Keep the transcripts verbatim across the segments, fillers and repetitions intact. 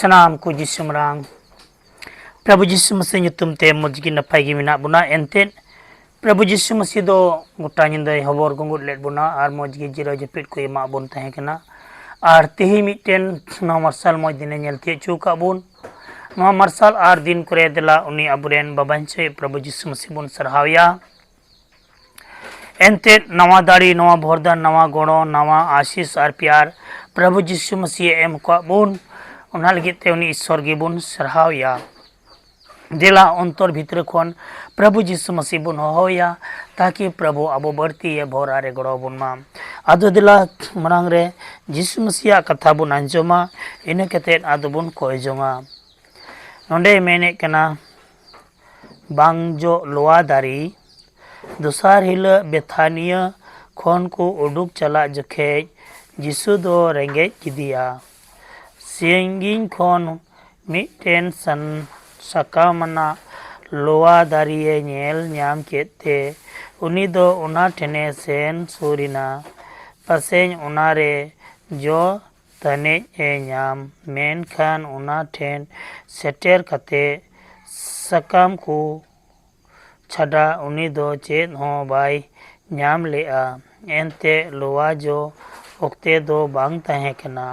ᱥᱟᱱᱟᱢ ᱠᱚ ᱡᱤᱥᱩ ᱢᱟᱨᱟᱝ ᱯᱨᱚᱵᱷᱩ ᱡᱤᱥᱩ ᱢᱟᱥᱤ ᱧᱩᱛᱩᱢ ᱛᱮ ᱢᱚᱡᱽ ᱜᱮ ᱱᱟᱯᱟᱭ ᱜᱮ ᱢᱮᱱᱟᱜ ᱵᱚᱱᱟ᱾ ᱮᱱᱛᱮᱫ ᱯᱨᱚᱵᱷᱩ ᱡᱤᱥᱩ ᱢᱟᱥᱤ ᱫᱚ ᱜᱚᱴᱟ ᱧᱤᱫᱟᱹᱭ ᱦᱚᱵᱚᱨ ᱜᱩᱸᱜᱩᱫ ᱞᱮᱫ ᱵᱚᱱᱟ ᱟᱨ ᱢᱚᱡᱽ ᱜᱮ ᱡᱤᱨᱟᱹᱣ ᱡᱟᱹᱯᱤᱫ ᱠᱚ ᱮᱢᱟᱜ ᱵᱚᱱ ᱛᱟᱦᱮᱸ ᱠᱟᱱᱟ᱾ ᱟᱨ ᱛᱮᱦᱮᱧ ᱢᱤᱫᱴᱮᱱ ᱱᱚᱣᱟ ᱢᱟᱨᱥᱟᱞ ᱢᱚᱡᱽ ᱫᱤᱱᱮ ᱧᱮᱞ ᱛᱤᱭᱳᱜ ᱦᱚᱪᱚ ᱟᱠᱟᱫ ᱵᱚᱱ᱾ ᱱᱚᱣᱟ ᱢᱟᱨᱥᱟᱞ ᱟᱨ ᱫᱤᱱ ᱠᱚᱨᱮ ᱫᱮᱞᱟ ᱩᱱᱤ ᱟᱵᱚᱨᱮᱱ ᱵᱟᱵᱟᱧᱪᱚᱭ ᱯᱨᱚᱵᱷᱩ ᱡᱤᱥᱩ ᱢᱟᱥᱤ ᱵᱚᱱ ᱥᱟᱨᱦᱟᱣᱮᱭᱟ᱾ ᱮᱱᱛᱮᱫ ᱱᱟᱣᱟ ᱫᱟᱲᱮ, ᱱᱟᱣᱟ ᱵᱷᱚᱨᱫᱟᱱ, ᱱᱟᱣᱟ ᱜᱚᱲᱚ, ᱱᱟᱣᱟ ᱟᱥᱤᱥ ᱟᱨ ᱯᱮᱭᱟᱨ ᱯᱨᱚᱵᱷᱩ ᱡᱤᱥᱩ ᱢᱟᱥᱤ ᱮ ᱮᱢ ᱟᱠᱟᱫ ᱵᱚᱱ, ᱚᱱᱟ ᱞᱟᱹᱜᱤᱫ ᱛᱮ ᱩᱱᱤ ᱤᱥᱥᱚᱨ ᱜᱮᱵᱚᱱ ᱥᱟᱨᱦᱟᱣᱮᱭᱟ᱾ ᱫᱮᱞᱟ ᱚᱱᱛᱚᱨ ᱵᱷᱤᱛᱨᱤ ᱠᱷᱚᱱ ᱯᱨᱚᱵᱷᱩ ᱡᱤᱥᱩ ᱢᱟᱥᱤ ᱵᱚᱱ ᱦᱚᱦᱚᱣᱟᱭᱟ, ᱛᱟᱠᱤ ᱯᱨᱚᱵᱷᱩ ᱟᱵᱚ ᱵᱟᱹᱲᱛᱤ ᱮ ᱵᱷᱚᱨ ᱟᱨ ᱮ ᱜᱚᱲᱚ ᱟᱵᱚᱱ ᱢᱟ᱾ ᱟᱫᱚ ᱫᱮᱞᱟ ᱢᱟᱲᱟᱝ ᱨᱮ ᱡᱤᱥᱩ ᱢᱟᱥᱤᱭᱟᱜ ᱠᱟᱛᱷᱟ ᱵᱚᱱ ᱟᱸᱡᱚᱢᱟ, ᱤᱱᱟᱹ ᱠᱟᱛᱮᱫ ᱟᱫᱚ ᱵᱚᱱ ᱠᱚᱭ ᱡᱚᱝᱟ᱾ ᱱᱚᱰᱮᱭ ᱢᱮᱱᱮᱫ ᱠᱟᱱᱟ, ᱵᱟᱝ ᱡᱚᱜ ᱞᱚᱣᱟ ᱫᱟᱨᱮ᱾ ᱫᱚᱥᱟᱨ ᱦᱤᱞᱳᱜ ᱵᱮᱛᱷᱟᱱᱤᱭᱟᱹ ᱠᱷᱚᱱ ᱠᱚ ᱩᱰᱩᱠ ᱪᱟᱞᱟᱜ ᱡᱚᱠᱷᱮᱡ ᱡᱤᱥᱩ ᱫᱚ ᱨᱮᱸᱜᱮᱡ ᱠᱮᱫᱮᱭᱟ᱾ ᱥᱟᱺᱜᱤᱧ ᱠᱷᱚᱱ ᱢᱤᱫᱴᱮᱱ ᱥᱟᱱ-, ᱥᱟᱠᱟᱢ ᱟᱱᱟᱜ ᱞᱚᱣᱟ ᱫᱟᱨᱮᱭᱮ ᱧᱮᱞ ᱧᱟᱢ ᱠᱮᱫ ᱛᱮ ᱩᱱᱤ ᱫᱚ ᱚᱱᱟ ᱴᱷᱮᱱᱮ ᱥᱮᱱ ᱥᱩᱨ ᱮᱱᱟ᱾ ᱯᱟᱥᱮᱡ ᱚᱱᱟᱨᱮ ᱡᱚ ᱛᱟᱹᱱᱤᱡ ᱮ ᱧᱟᱢ, ᱢᱮᱱᱠᱷᱟᱱ ᱚᱱᱟ ᱴᱷᱮᱱ ᱥᱮᱴᱮᱨ ᱠᱟᱛᱮ ᱥᱟᱠᱟᱢ ᱠᱚ ᱪᱷᱟᱰᱟ ᱩᱱᱤ ᱫᱚ ᱪᱮᱫ ᱦᱚᱸ ᱵᱟᱭ ᱧᱟᱢ ᱞᱮᱜᱼᱟ᱾ ᱮᱱᱛᱮ ᱞᱚᱣᱟ ᱡᱚ ᱚᱠᱛᱮ ᱫᱚ ᱵᱟᱝ ᱛᱟᱦᱮᱸ ᱠᱟᱱᱟ᱾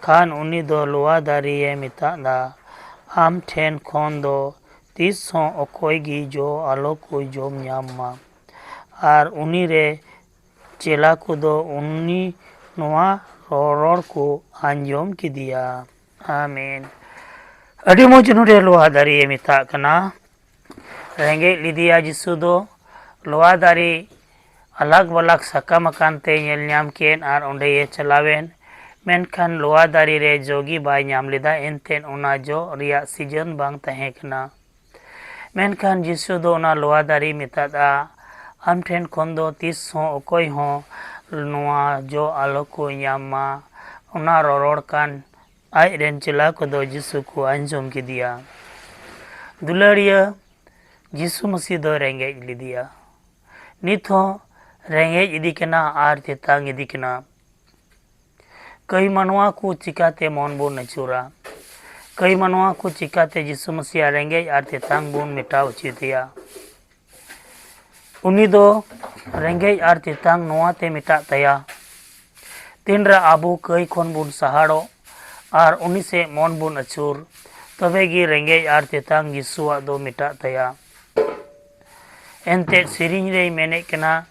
ᱠᱷᱟᱱ ᱩᱱᱤ ᱫᱚ ᱞᱚᱣᱟ ᱫᱟᱨᱮᱭᱮ ᱢᱮᱛᱟᱫᱼᱟ, ᱟᱢ ᱴᱷᱮᱱ ᱠᱷᱚᱱ ᱫᱚ ᱛᱤᱥ ᱦᱚᱸ ᱚᱠᱚᱭ ᱜᱮ ᱡᱚ ᱟᱞᱚ ᱠᱚ ᱡᱚᱢ ᱧᱟᱢ ᱢᱟ᱾ ᱟᱨ ᱩᱱᱤ ᱨᱮ ᱪᱮᱞᱟ ᱠᱚᱫᱚ ᱩᱱᱤ ᱱᱚᱣᱟ ᱨᱚᱨᱚᱲ ᱠᱚ ᱟᱸᱡᱚᱢ ᱠᱮᱫᱮᱭᱟ᱾ ᱟᱢᱮᱱ᱾ ᱟᱹᱰᱤ ᱢᱚᱡᱽ ᱱᱚᱰᱮ ᱞᱚᱣᱟ ᱫᱟᱨᱮᱭᱮ ᱢᱮᱛᱟᱜ ᱠᱟᱱᱟ᱾ ᱨᱮᱸᱜᱮᱡ ᱞᱮᱫᱮᱭᱟ ᱡᱤᱥᱩ ᱫᱚ᱾ ᱞᱚᱣᱟ ᱫᱟᱨᱮ ᱟᱞᱟᱜᱽ ᱵᱟᱞᱟᱜᱽ ᱥᱟᱠᱟᱢ ᱟᱠᱟᱱ ᱛᱮ ᱧᱮᱞ ᱧᱟᱢ ᱠᱮᱫ ᱟᱨ ᱚᱸᱰᱮᱭᱮ ᱪᱟᱞᱟᱣᱮᱱ᱾ ᱢᱮᱱᱠᱷᱟᱱ ᱞᱚᱣᱟ ᱫᱟᱨᱮ ᱨᱮ ᱡᱚ ᱜᱮ ᱵᱟᱭ ᱧᱟᱢ ᱞᱮᱫᱟ᱾ ᱮᱱᱛᱮᱫ ᱚᱱᱟ ᱡᱚ ᱨᱮᱭᱟᱜ ᱥᱤᱡᱚᱱ ᱵᱟᱝ ᱛᱟᱦᱮᱸ ᱠᱟᱱᱟ᱾ ᱢᱮᱱᱠᱷᱟᱱ ᱡᱤᱥᱩ ᱫᱚ ᱚᱱᱟ ᱞᱚᱣᱟ ᱫᱟᱨᱮᱭ ᱢᱮᱛᱟᱫᱼᱟ, ᱟᱢ ᱴᱷᱮᱱ ᱠᱷᱚᱱ ᱫᱚ ᱛᱤᱥ ᱦᱚᱸ ᱚᱠᱚᱭ ᱦᱚᱸ ᱱᱚᱣᱟ ᱡᱚ ᱟᱞᱚ ᱠᱚ ᱧᱟᱢ ᱢᱟ᱾ ᱚᱱᱟ ᱨᱚᱨᱚᱲ ᱠᱟᱱ ᱟᱡ ᱨᱮᱱ ᱪᱮᱞᱟ ᱠᱚᱫᱚ ᱡᱤᱥᱩ ᱠᱚ ᱟᱸᱡᱚᱢ ᱠᱮᱫᱮᱭᱟ᱾ ᱫᱩᱞᱟᱹᱲᱤᱭᱟᱹ, ᱡᱤᱥᱩ ᱢᱟᱹᱥᱤ ᱫᱚ ᱨᱮᱸᱜᱮᱡ ᱞᱮᱫᱮᱭᱟ᱾ ᱱᱤᱛ ᱦᱚᱸ ᱨᱮᱸᱜᱮᱡ ᱤᱫᱤ ᱠᱟᱱᱟ ᱟᱨ ᱛᱮᱛᱟᱝ ᱤᱫᱤ ᱠᱟᱱᱟ᱾ ᱠᱟᱹᱭ ᱢᱟᱱᱣᱟ ᱠᱚ ᱪᱤᱠᱟᱛᱮ ᱢᱚᱱ ᱵᱚᱱ ᱟᱹᱪᱩᱨᱟ? ᱠᱟᱹᱭ ᱢᱟᱱᱣᱟ ᱠᱚ ᱪᱤᱠᱟᱹᱛᱮ ᱡᱤᱥᱩ ᱢᱟᱹᱥᱤᱭᱟᱜ ᱨᱮᱸᱜᱮᱡ ᱟᱨ ᱛᱮᱛᱟᱝ ᱵᱚᱱ ᱢᱮᱴᱟᱣ ᱦᱚᱪᱚᱭ ᱛᱟᱭᱟ? ᱩᱱᱤ ᱫᱚ ᱨᱮᱸᱜᱮᱡ ᱟᱨ ᱛᱮᱛᱟᱝ ᱱᱚᱣᱟ ᱛᱮ ᱢᱮᱴᱟᱜ ᱛᱟᱭᱟ, ᱛᱤᱱᱨᱮ ᱟᱵᱚ ᱠᱟᱹᱭ ᱠᱷᱚᱱ ᱵᱚᱱ ᱥᱟᱦᱟᱲᱚᱜ ᱟᱨ ᱩᱱᱤ ᱥᱮᱫ ᱢᱚᱱ ᱵᱚᱱ ᱟᱹᱪᱩᱨ, ᱛᱚᱵᱮ ᱜᱮ ᱨᱮᱸᱜᱮᱡ ᱟᱨ ᱛᱮᱛᱟᱝ ᱡᱤᱥᱩᱣᱟᱜ ᱫᱚ ᱢᱮᱴᱟᱜ ᱛᱟᱭᱟ᱾ ᱮᱱᱛᱮᱫ ᱥᱮᱨᱮᱧ ᱨᱮᱭ ᱢᱮᱱᱮᱫ ᱠᱟᱱᱟ,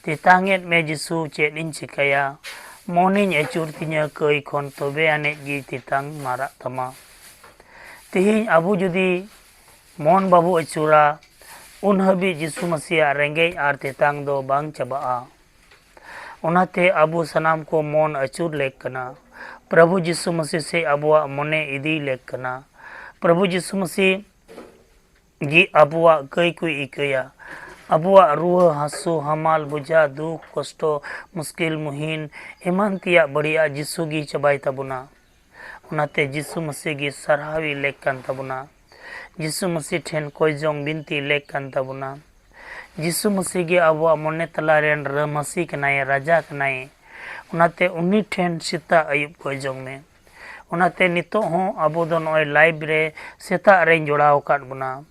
"ᱛᱮᱛᱟᱝ ᱮᱫ ᱢᱮ ᱡᱤᱥᱩ, ᱪᱮᱫ ᱤᱧ ᱪᱤᱠᱟᱹᱭᱟ? ᱢᱚᱱᱤᱧ ᱟᱹᱪᱩᱨ ᱛᱤᱧᱟᱹ ᱠᱟᱹᱭ ᱠᱷᱚᱱ, ᱛᱚᱵᱮ ᱟᱹᱱᱤᱡ ᱜᱮ ᱛᱮᱛᱟᱝ ᱢᱟᱨᱟᱜ ᱛᱟᱢᱟ᱾" ᱛᱮᱦᱮᱧ ᱟᱵᱚ ᱡᱩᱫᱤ ᱢᱚᱱ ᱵᱟᱵᱚ ᱟᱹᱪᱩᱨᱟ, ᱩᱱ ᱦᱟᱹᱵᱤᱡ ᱡᱤᱥᱩ ᱢᱟᱹᱥᱤᱭᱟᱜ ᱨᱮᱸᱜᱮᱡ ᱟᱨ ᱛᱮᱛᱟᱝ ᱫᱚ ᱵᱟᱝ ᱪᱟᱵᱟᱜᱼᱟ᱾ ᱚᱱᱟᱛᱮ ᱟᱵᱚ ᱥᱟᱱᱟᱢ ᱠᱚ ᱢᱚᱱ ᱟᱹᱪᱩᱨ ᱞᱮᱠ ᱠᱟᱱᱟ᱾ ᱯᱨᱚᱵᱷᱩ ᱡᱤᱥᱩ ᱢᱟᱹᱥᱤ ᱥᱮᱫ ᱟᱵᱚᱣᱟᱜ ᱢᱚᱱᱮ ᱤᱫᱤ ᱞᱮᱠ ᱠᱟᱱᱟ᱾ ᱯᱨᱚᱵᱷᱩ ᱡᱤᱥᱩ ᱢᱟᱹᱥᱤ ᱜᱮ ᱟᱵᱚᱣᱟᱜ ᱠᱟᱹᱭ ᱠᱚᱭ ᱤᱠᱟᱹᱭᱟ᱾ ᱟᱵᱚᱣᱟᱜ ᱨᱩᱣᱟᱹ ᱦᱟᱹᱥᱩ, ᱦᱟᱢᱟᱞ ᱵᱩᱡᱷᱟ, ᱫᱩᱠ ᱠᱚᱥᱴᱚ, ᱢᱩᱥᱠᱤᱞ ᱢᱩᱦᱤᱱ, ᱮᱢᱟᱱ ᱛᱮᱭᱟᱜ ᱵᱟᱹᱲᱤᱡᱟᱜ ᱡᱤᱥᱩ ᱜᱮᱭ ᱪᱟᱵᱟᱭ ᱛᱟᱵᱚᱱᱟ᱾ ᱚᱱᱟᱛᱮ ᱡᱤᱥᱩ ᱢᱟᱹᱥᱤ ᱜᱮ ᱥᱟᱨᱦᱟᱣᱤ ᱞᱮᱠ ᱠᱟᱱ ᱛᱟᱵᱚᱱᱟ᱾ ᱡᱤᱥᱩ ᱢᱟᱹᱥᱤ ᱴᱷᱮᱱ ᱠᱚᱭ ᱡᱚᱝ ᱵᱤᱱᱛᱤ ᱞᱮᱠ ᱠᱟᱱ ᱛᱟᱵᱚᱱᱟ᱾ ᱡᱤᱥᱩ ᱢᱟᱹᱥᱤ ᱜᱮ ᱟᱵᱚᱣᱟᱜ ᱢᱚᱱᱮ ᱛᱟᱞᱟ ᱨᱮᱱ ᱨᱟᱹ-, ᱢᱟᱹᱥᱤ ᱠᱟᱱᱟᱭ, ᱨᱟᱡᱟ ᱠᱟᱱᱟᱭ᱾ ᱚᱱᱟᱛᱮ ᱩᱱᱤ ᱴᱷᱮᱱ ᱥᱮᱛᱟᱜ ᱟᱹᱭᱩᱵ ᱠᱚᱭ ᱡᱚᱝ ᱢᱮ᱾ ᱚᱱᱟᱛᱮ ᱱᱤᱛᱚᱜ ᱦᱚᱸ ᱟᱵᱚ ᱫᱚ ᱱᱚᱜᱼᱚᱭ live ᱨᱮ ᱥᱮᱛᱟᱜ ᱨᱮᱧ ᱡᱚᱲᱟᱣ ᱟᱠᱟᱫ ᱵᱚᱱᱟ᱾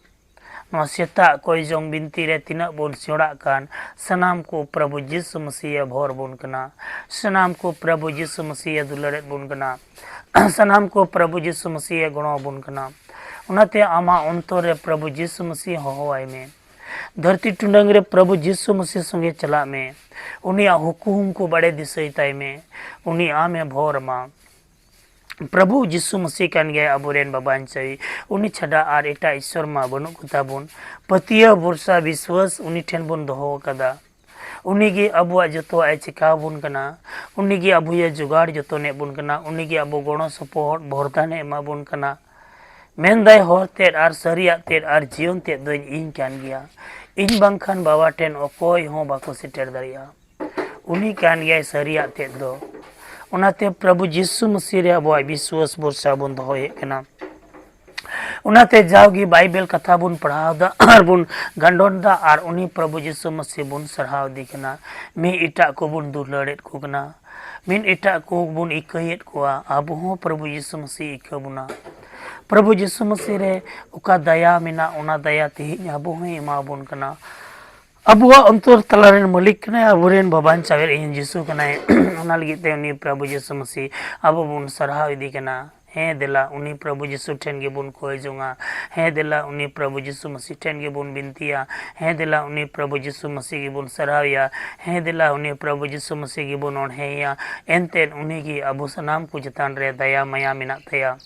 ᱱᱚᱣᱟ ᱥᱮᱛᱟᱜ ᱠᱚᱭ ᱡᱚᱝ ᱵᱤᱱᱛᱤ ᱨᱮ ᱛᱤᱱᱟᱹᱜ ᱵᱚᱱ ᱥᱮᱬᱟᱜ ᱠᱟᱱ, ᱥᱟᱱᱟᱢ ᱠᱚ ᱯᱨᱚᱵᱷᱩ ᱡᱤᱥᱩ ᱢᱟᱹᱥᱤᱭᱟᱜ ᱵᱷᱚᱨ ᱵᱚᱱ ᱠᱟᱱᱟ᱾ ᱥᱟᱱᱟᱢ ᱠᱚ ᱯᱨᱚᱵᱷᱩ ᱡᱤᱥᱩ ᱢᱟᱹᱥᱤᱭᱟᱜ ᱫᱩᱞᱟᱹᱲᱮᱫ ᱵᱚᱱ ᱠᱟᱱᱟ᱾ ᱥᱟᱱᱟᱢ ᱠᱚ ᱯᱨᱚᱵᱷᱩ ᱡᱤᱥᱩ ᱢᱟᱹᱥᱤᱭᱟᱜ ᱜᱚᱲᱚ ᱟᱵᱚᱱ ᱠᱟᱱᱟ᱾ ᱚᱱᱟᱛᱮ ᱟᱢᱟᱜ ᱚᱱᱛᱚᱨ ᱨᱮ ᱯᱨᱚᱵᱷᱩ ᱡᱤᱥᱩ ᱢᱟᱹᱥᱤ ᱦᱚᱦᱚᱣᱟᱭ ᱢᱮ᱾ ᱫᱷᱟᱹᱨᱛᱤ ᱴᱩᱰᱟᱹᱝ ᱨᱮ ᱯᱨᱚᱵᱷᱩ ᱡᱤᱥᱩ ᱢᱟᱹᱥᱤ ᱥᱚᱸᱜᱮ ᱪᱟᱞᱟᱜ ᱢᱮ᱾ ᱩᱱᱤᱭᱟᱜ ᱦᱩᱠᱩᱢ ᱠᱚ ᱵᱟᱲᱮ ᱫᱤᱥᱟᱹᱭ ᱛᱟᱭ ᱢᱮ᱾ ᱩᱱᱤ ᱟᱢᱮ ᱵᱷᱚᱨ ᱟᱢᱟ᱾ ᱯᱨᱚᱵᱷᱩ ᱡᱤᱥᱩ ᱢᱟᱹᱥᱤ ᱠᱟᱱ ᱜᱮᱭᱟᱭ ᱟᱵᱚᱨᱮᱱ ᱵᱟᱵᱟᱧᱪᱟᱹᱭ᱾ ᱩᱱᱤ ᱪᱷᱟᱰᱟ ᱟᱨ ᱮᱴᱟᱜ ᱤᱥᱥᱚᱨ ᱢᱟ ᱵᱟᱹᱱᱩᱜ ᱠᱚᱛᱟ ᱵᱚᱱ᱾ ᱯᱟᱹᱛᱭᱟᱹᱣ, ᱵᱷᱚᱨᱥᱟ, ᱵᱤᱥᱣᱟᱥ ᱩᱱᱤ ᱴᱷᱮᱱ ᱵᱚᱱ ᱫᱚᱦᱚ ᱟᱠᱟᱫᱟ᱾ ᱩᱱᱤ ᱜᱮ ᱟᱵᱚᱣᱟᱜ ᱡᱚᱛᱚᱣᱟᱜ ᱮ ᱪᱮᱠᱟᱣ ᱵᱚᱱ ᱠᱟᱱᱟ᱾ ᱩᱱᱤ ᱜᱮ ᱟᱵᱚᱭᱮ ᱡᱚᱜᱟᱲ ᱡᱚᱛᱚᱱᱮᱫ ᱵᱚᱱ ᱠᱟᱱᱟ᱾ ᱩᱱᱤ ᱜᱮ ᱟᱵᱚ ᱜᱚᱲᱚ ᱥᱚᱯᱚᱦᱚᱫ, ᱵᱷᱚᱨᱫᱟᱱᱮ ᱮᱢᱟ ᱵᱚᱱ ᱠᱟᱱᱟ᱾ ᱢᱮᱱᱫᱟᱭ, "ᱦᱚᱨ ᱛᱮᱫ ᱟᱨ ᱥᱟᱹᱨᱤᱭᱟᱜ ᱛᱮᱫ ᱟᱨ ᱡᱤᱭᱚᱱ ᱛᱮᱫ ᱫᱚᱧ ᱤᱧ ᱠᱟᱱ ᱜᱮᱭᱟ᱾ ᱤᱧ ᱵᱟᱝᱠᱷᱟᱱ ᱵᱟᱵᱟ ᱴᱷᱮᱱ ᱚᱠᱚᱭ ᱦᱚᱸ ᱵᱟᱠᱚ ᱥᱮᱴᱮᱨ ᱫᱟᱲᱮᱭᱟᱜᱼᱟ᱾" ᱩᱱᱤ ᱠᱟᱱ ᱜᱮᱭᱟᱭ ᱥᱟᱹᱨᱤᱭᱟᱜ ᱛᱮᱫ ᱫᱚ᱾ ᱚᱱᱟᱛᱮ ᱯᱨᱚᱵᱷᱩ ᱡᱤᱥᱩ ᱢᱟᱹᱥᱤ ᱨᱮ ᱟᱵᱚᱣᱟᱜ ᱵᱤᱥᱣᱟᱥ ᱵᱷᱚᱨᱥᱟ ᱵᱚᱱ ᱫᱚᱦᱚᱭᱮᱫ ᱠᱟᱱᱟ᱾ ᱚᱱᱟᱛᱮ ᱡᱟᱣᱜᱮ ᱵᱟᱭᱵᱮᱞ ᱠᱟᱛᱷᱟ ᱵᱚᱱ ᱯᱟᱲᱦᱟᱣ ᱫᱟ ᱟᱨ ᱵᱚᱱ ᱜᱟᱱᱰᱚᱱ ᱫᱟ ᱟᱨ ᱩᱱᱤ ᱯᱨᱚᱵᱷᱩ ᱡᱤᱥᱩ ᱢᱟᱹᱥᱤ ᱵᱚᱱ ᱥᱟᱨᱦᱟᱣ ᱤᱫᱤ ᱠᱟᱱᱟ᱾ ᱢᱤᱫ ᱮᱴᱟᱜ ᱠᱚᱵᱚᱱ ᱫᱩᱞᱟᱹᱲᱮᱫ ᱠᱚ ᱠᱟᱱᱟ, ᱢᱤᱫ ᱮᱴᱟᱜ ᱠᱚᱵᱚᱱ ᱤᱠᱟᱹᱭᱮᱫ ᱠᱚᱣᱟ᱾ ᱟᱵᱚ ᱦᱚᱸ ᱯᱨᱚᱵᱷᱩ ᱡᱤᱥᱩ ᱢᱟᱹᱥᱤ ᱤᱠᱟᱹ ᱵᱚᱱᱟ᱾ ᱯᱨᱚᱵᱷᱩ ᱡᱤᱥᱩ ᱢᱟᱹᱥᱤ ᱨᱮ ᱚᱠᱟ ᱫᱟᱭᱟ ᱢᱮᱱᱟᱜ, ᱚᱱᱟ ᱫᱟᱭᱟ ᱛᱮᱦᱮᱧ ᱟᱵᱚ ᱦᱚᱸᱭ ᱮᱢᱟᱵᱚᱱ ᱠᱟᱱᱟ᱾ ᱟᱵᱚᱣᱟᱜ ᱚᱱᱛᱚᱨ ᱛᱟᱞᱟᱨᱮᱱ ᱢᱟᱹᱞᱤᱠ ᱠᱟᱱᱟᱭ, ᱟᱵᱚᱨᱮᱱ ᱵᱟᱵᱟᱧᱪᱟᱣᱮᱫ ᱤᱧ ᱡᱤᱥᱩ ᱠᱟᱱᱟᱭ᱾ ᱚᱱᱟ ᱞᱟᱹᱜᱤᱫ ᱛᱮ ᱩᱱᱤ ᱯᱨᱚᱵᱷᱩ ᱡᱤᱥᱩ ᱢᱟᱹᱥᱤ ᱟᱵᱚ ᱵᱚᱱ ᱥᱟᱨᱦᱟᱣ ᱤᱫᱤ ᱠᱟᱱᱟ᱾ ᱦᱮᱸ ᱫᱮᱞᱟ, ᱩᱱᱤ ᱯᱨᱚᱵᱷᱩ ᱡᱤᱥᱩ ᱴᱷᱮᱱ ᱜᱮᱵᱚᱱ ᱠᱚᱭ ᱡᱚᱝᱟ᱾ ᱦᱮᱸ ᱫᱮᱞᱟ, ᱩᱱᱤ ᱯᱨᱚᱵᱷᱩ ᱡᱤᱥᱩ ᱢᱟᱹᱥᱤ ᱴᱷᱮᱱ ᱜᱮᱵᱚᱱ ᱵᱤᱱᱛᱤᱭᱟ᱾ ᱦᱮᱸ ᱫᱮᱞᱟ, ᱩᱱᱤ ᱯᱨᱚᱵᱷᱩ ᱡᱤᱥᱩ ᱢᱟᱹᱥᱤ ᱜᱮᱵᱚᱱ ᱥᱟᱨᱦᱟᱣᱮᱭᱟ᱾ ᱦᱮᱸ ᱫᱮᱞᱟ, ᱩᱱᱤ ᱯᱨᱚᱵᱷᱩ ᱡᱤᱥᱩ ᱢᱟᱹᱥᱤ ᱜᱮᱵᱚᱱ ᱚᱬᱦᱮᱭᱮᱭᱟ᱾ ᱮᱱᱛᱮᱫ ᱩᱱᱤ ᱜᱮ ᱟᱵᱚ ᱥᱟᱱᱟᱢ ᱠᱚ ᱪᱮᱛᱟᱱ ᱨᱮ ᱫᱟᱭᱟ ᱢᱟᱭᱟ ᱢᱮᱱᱟᱜ ᱛᱟᱭᱟ᱾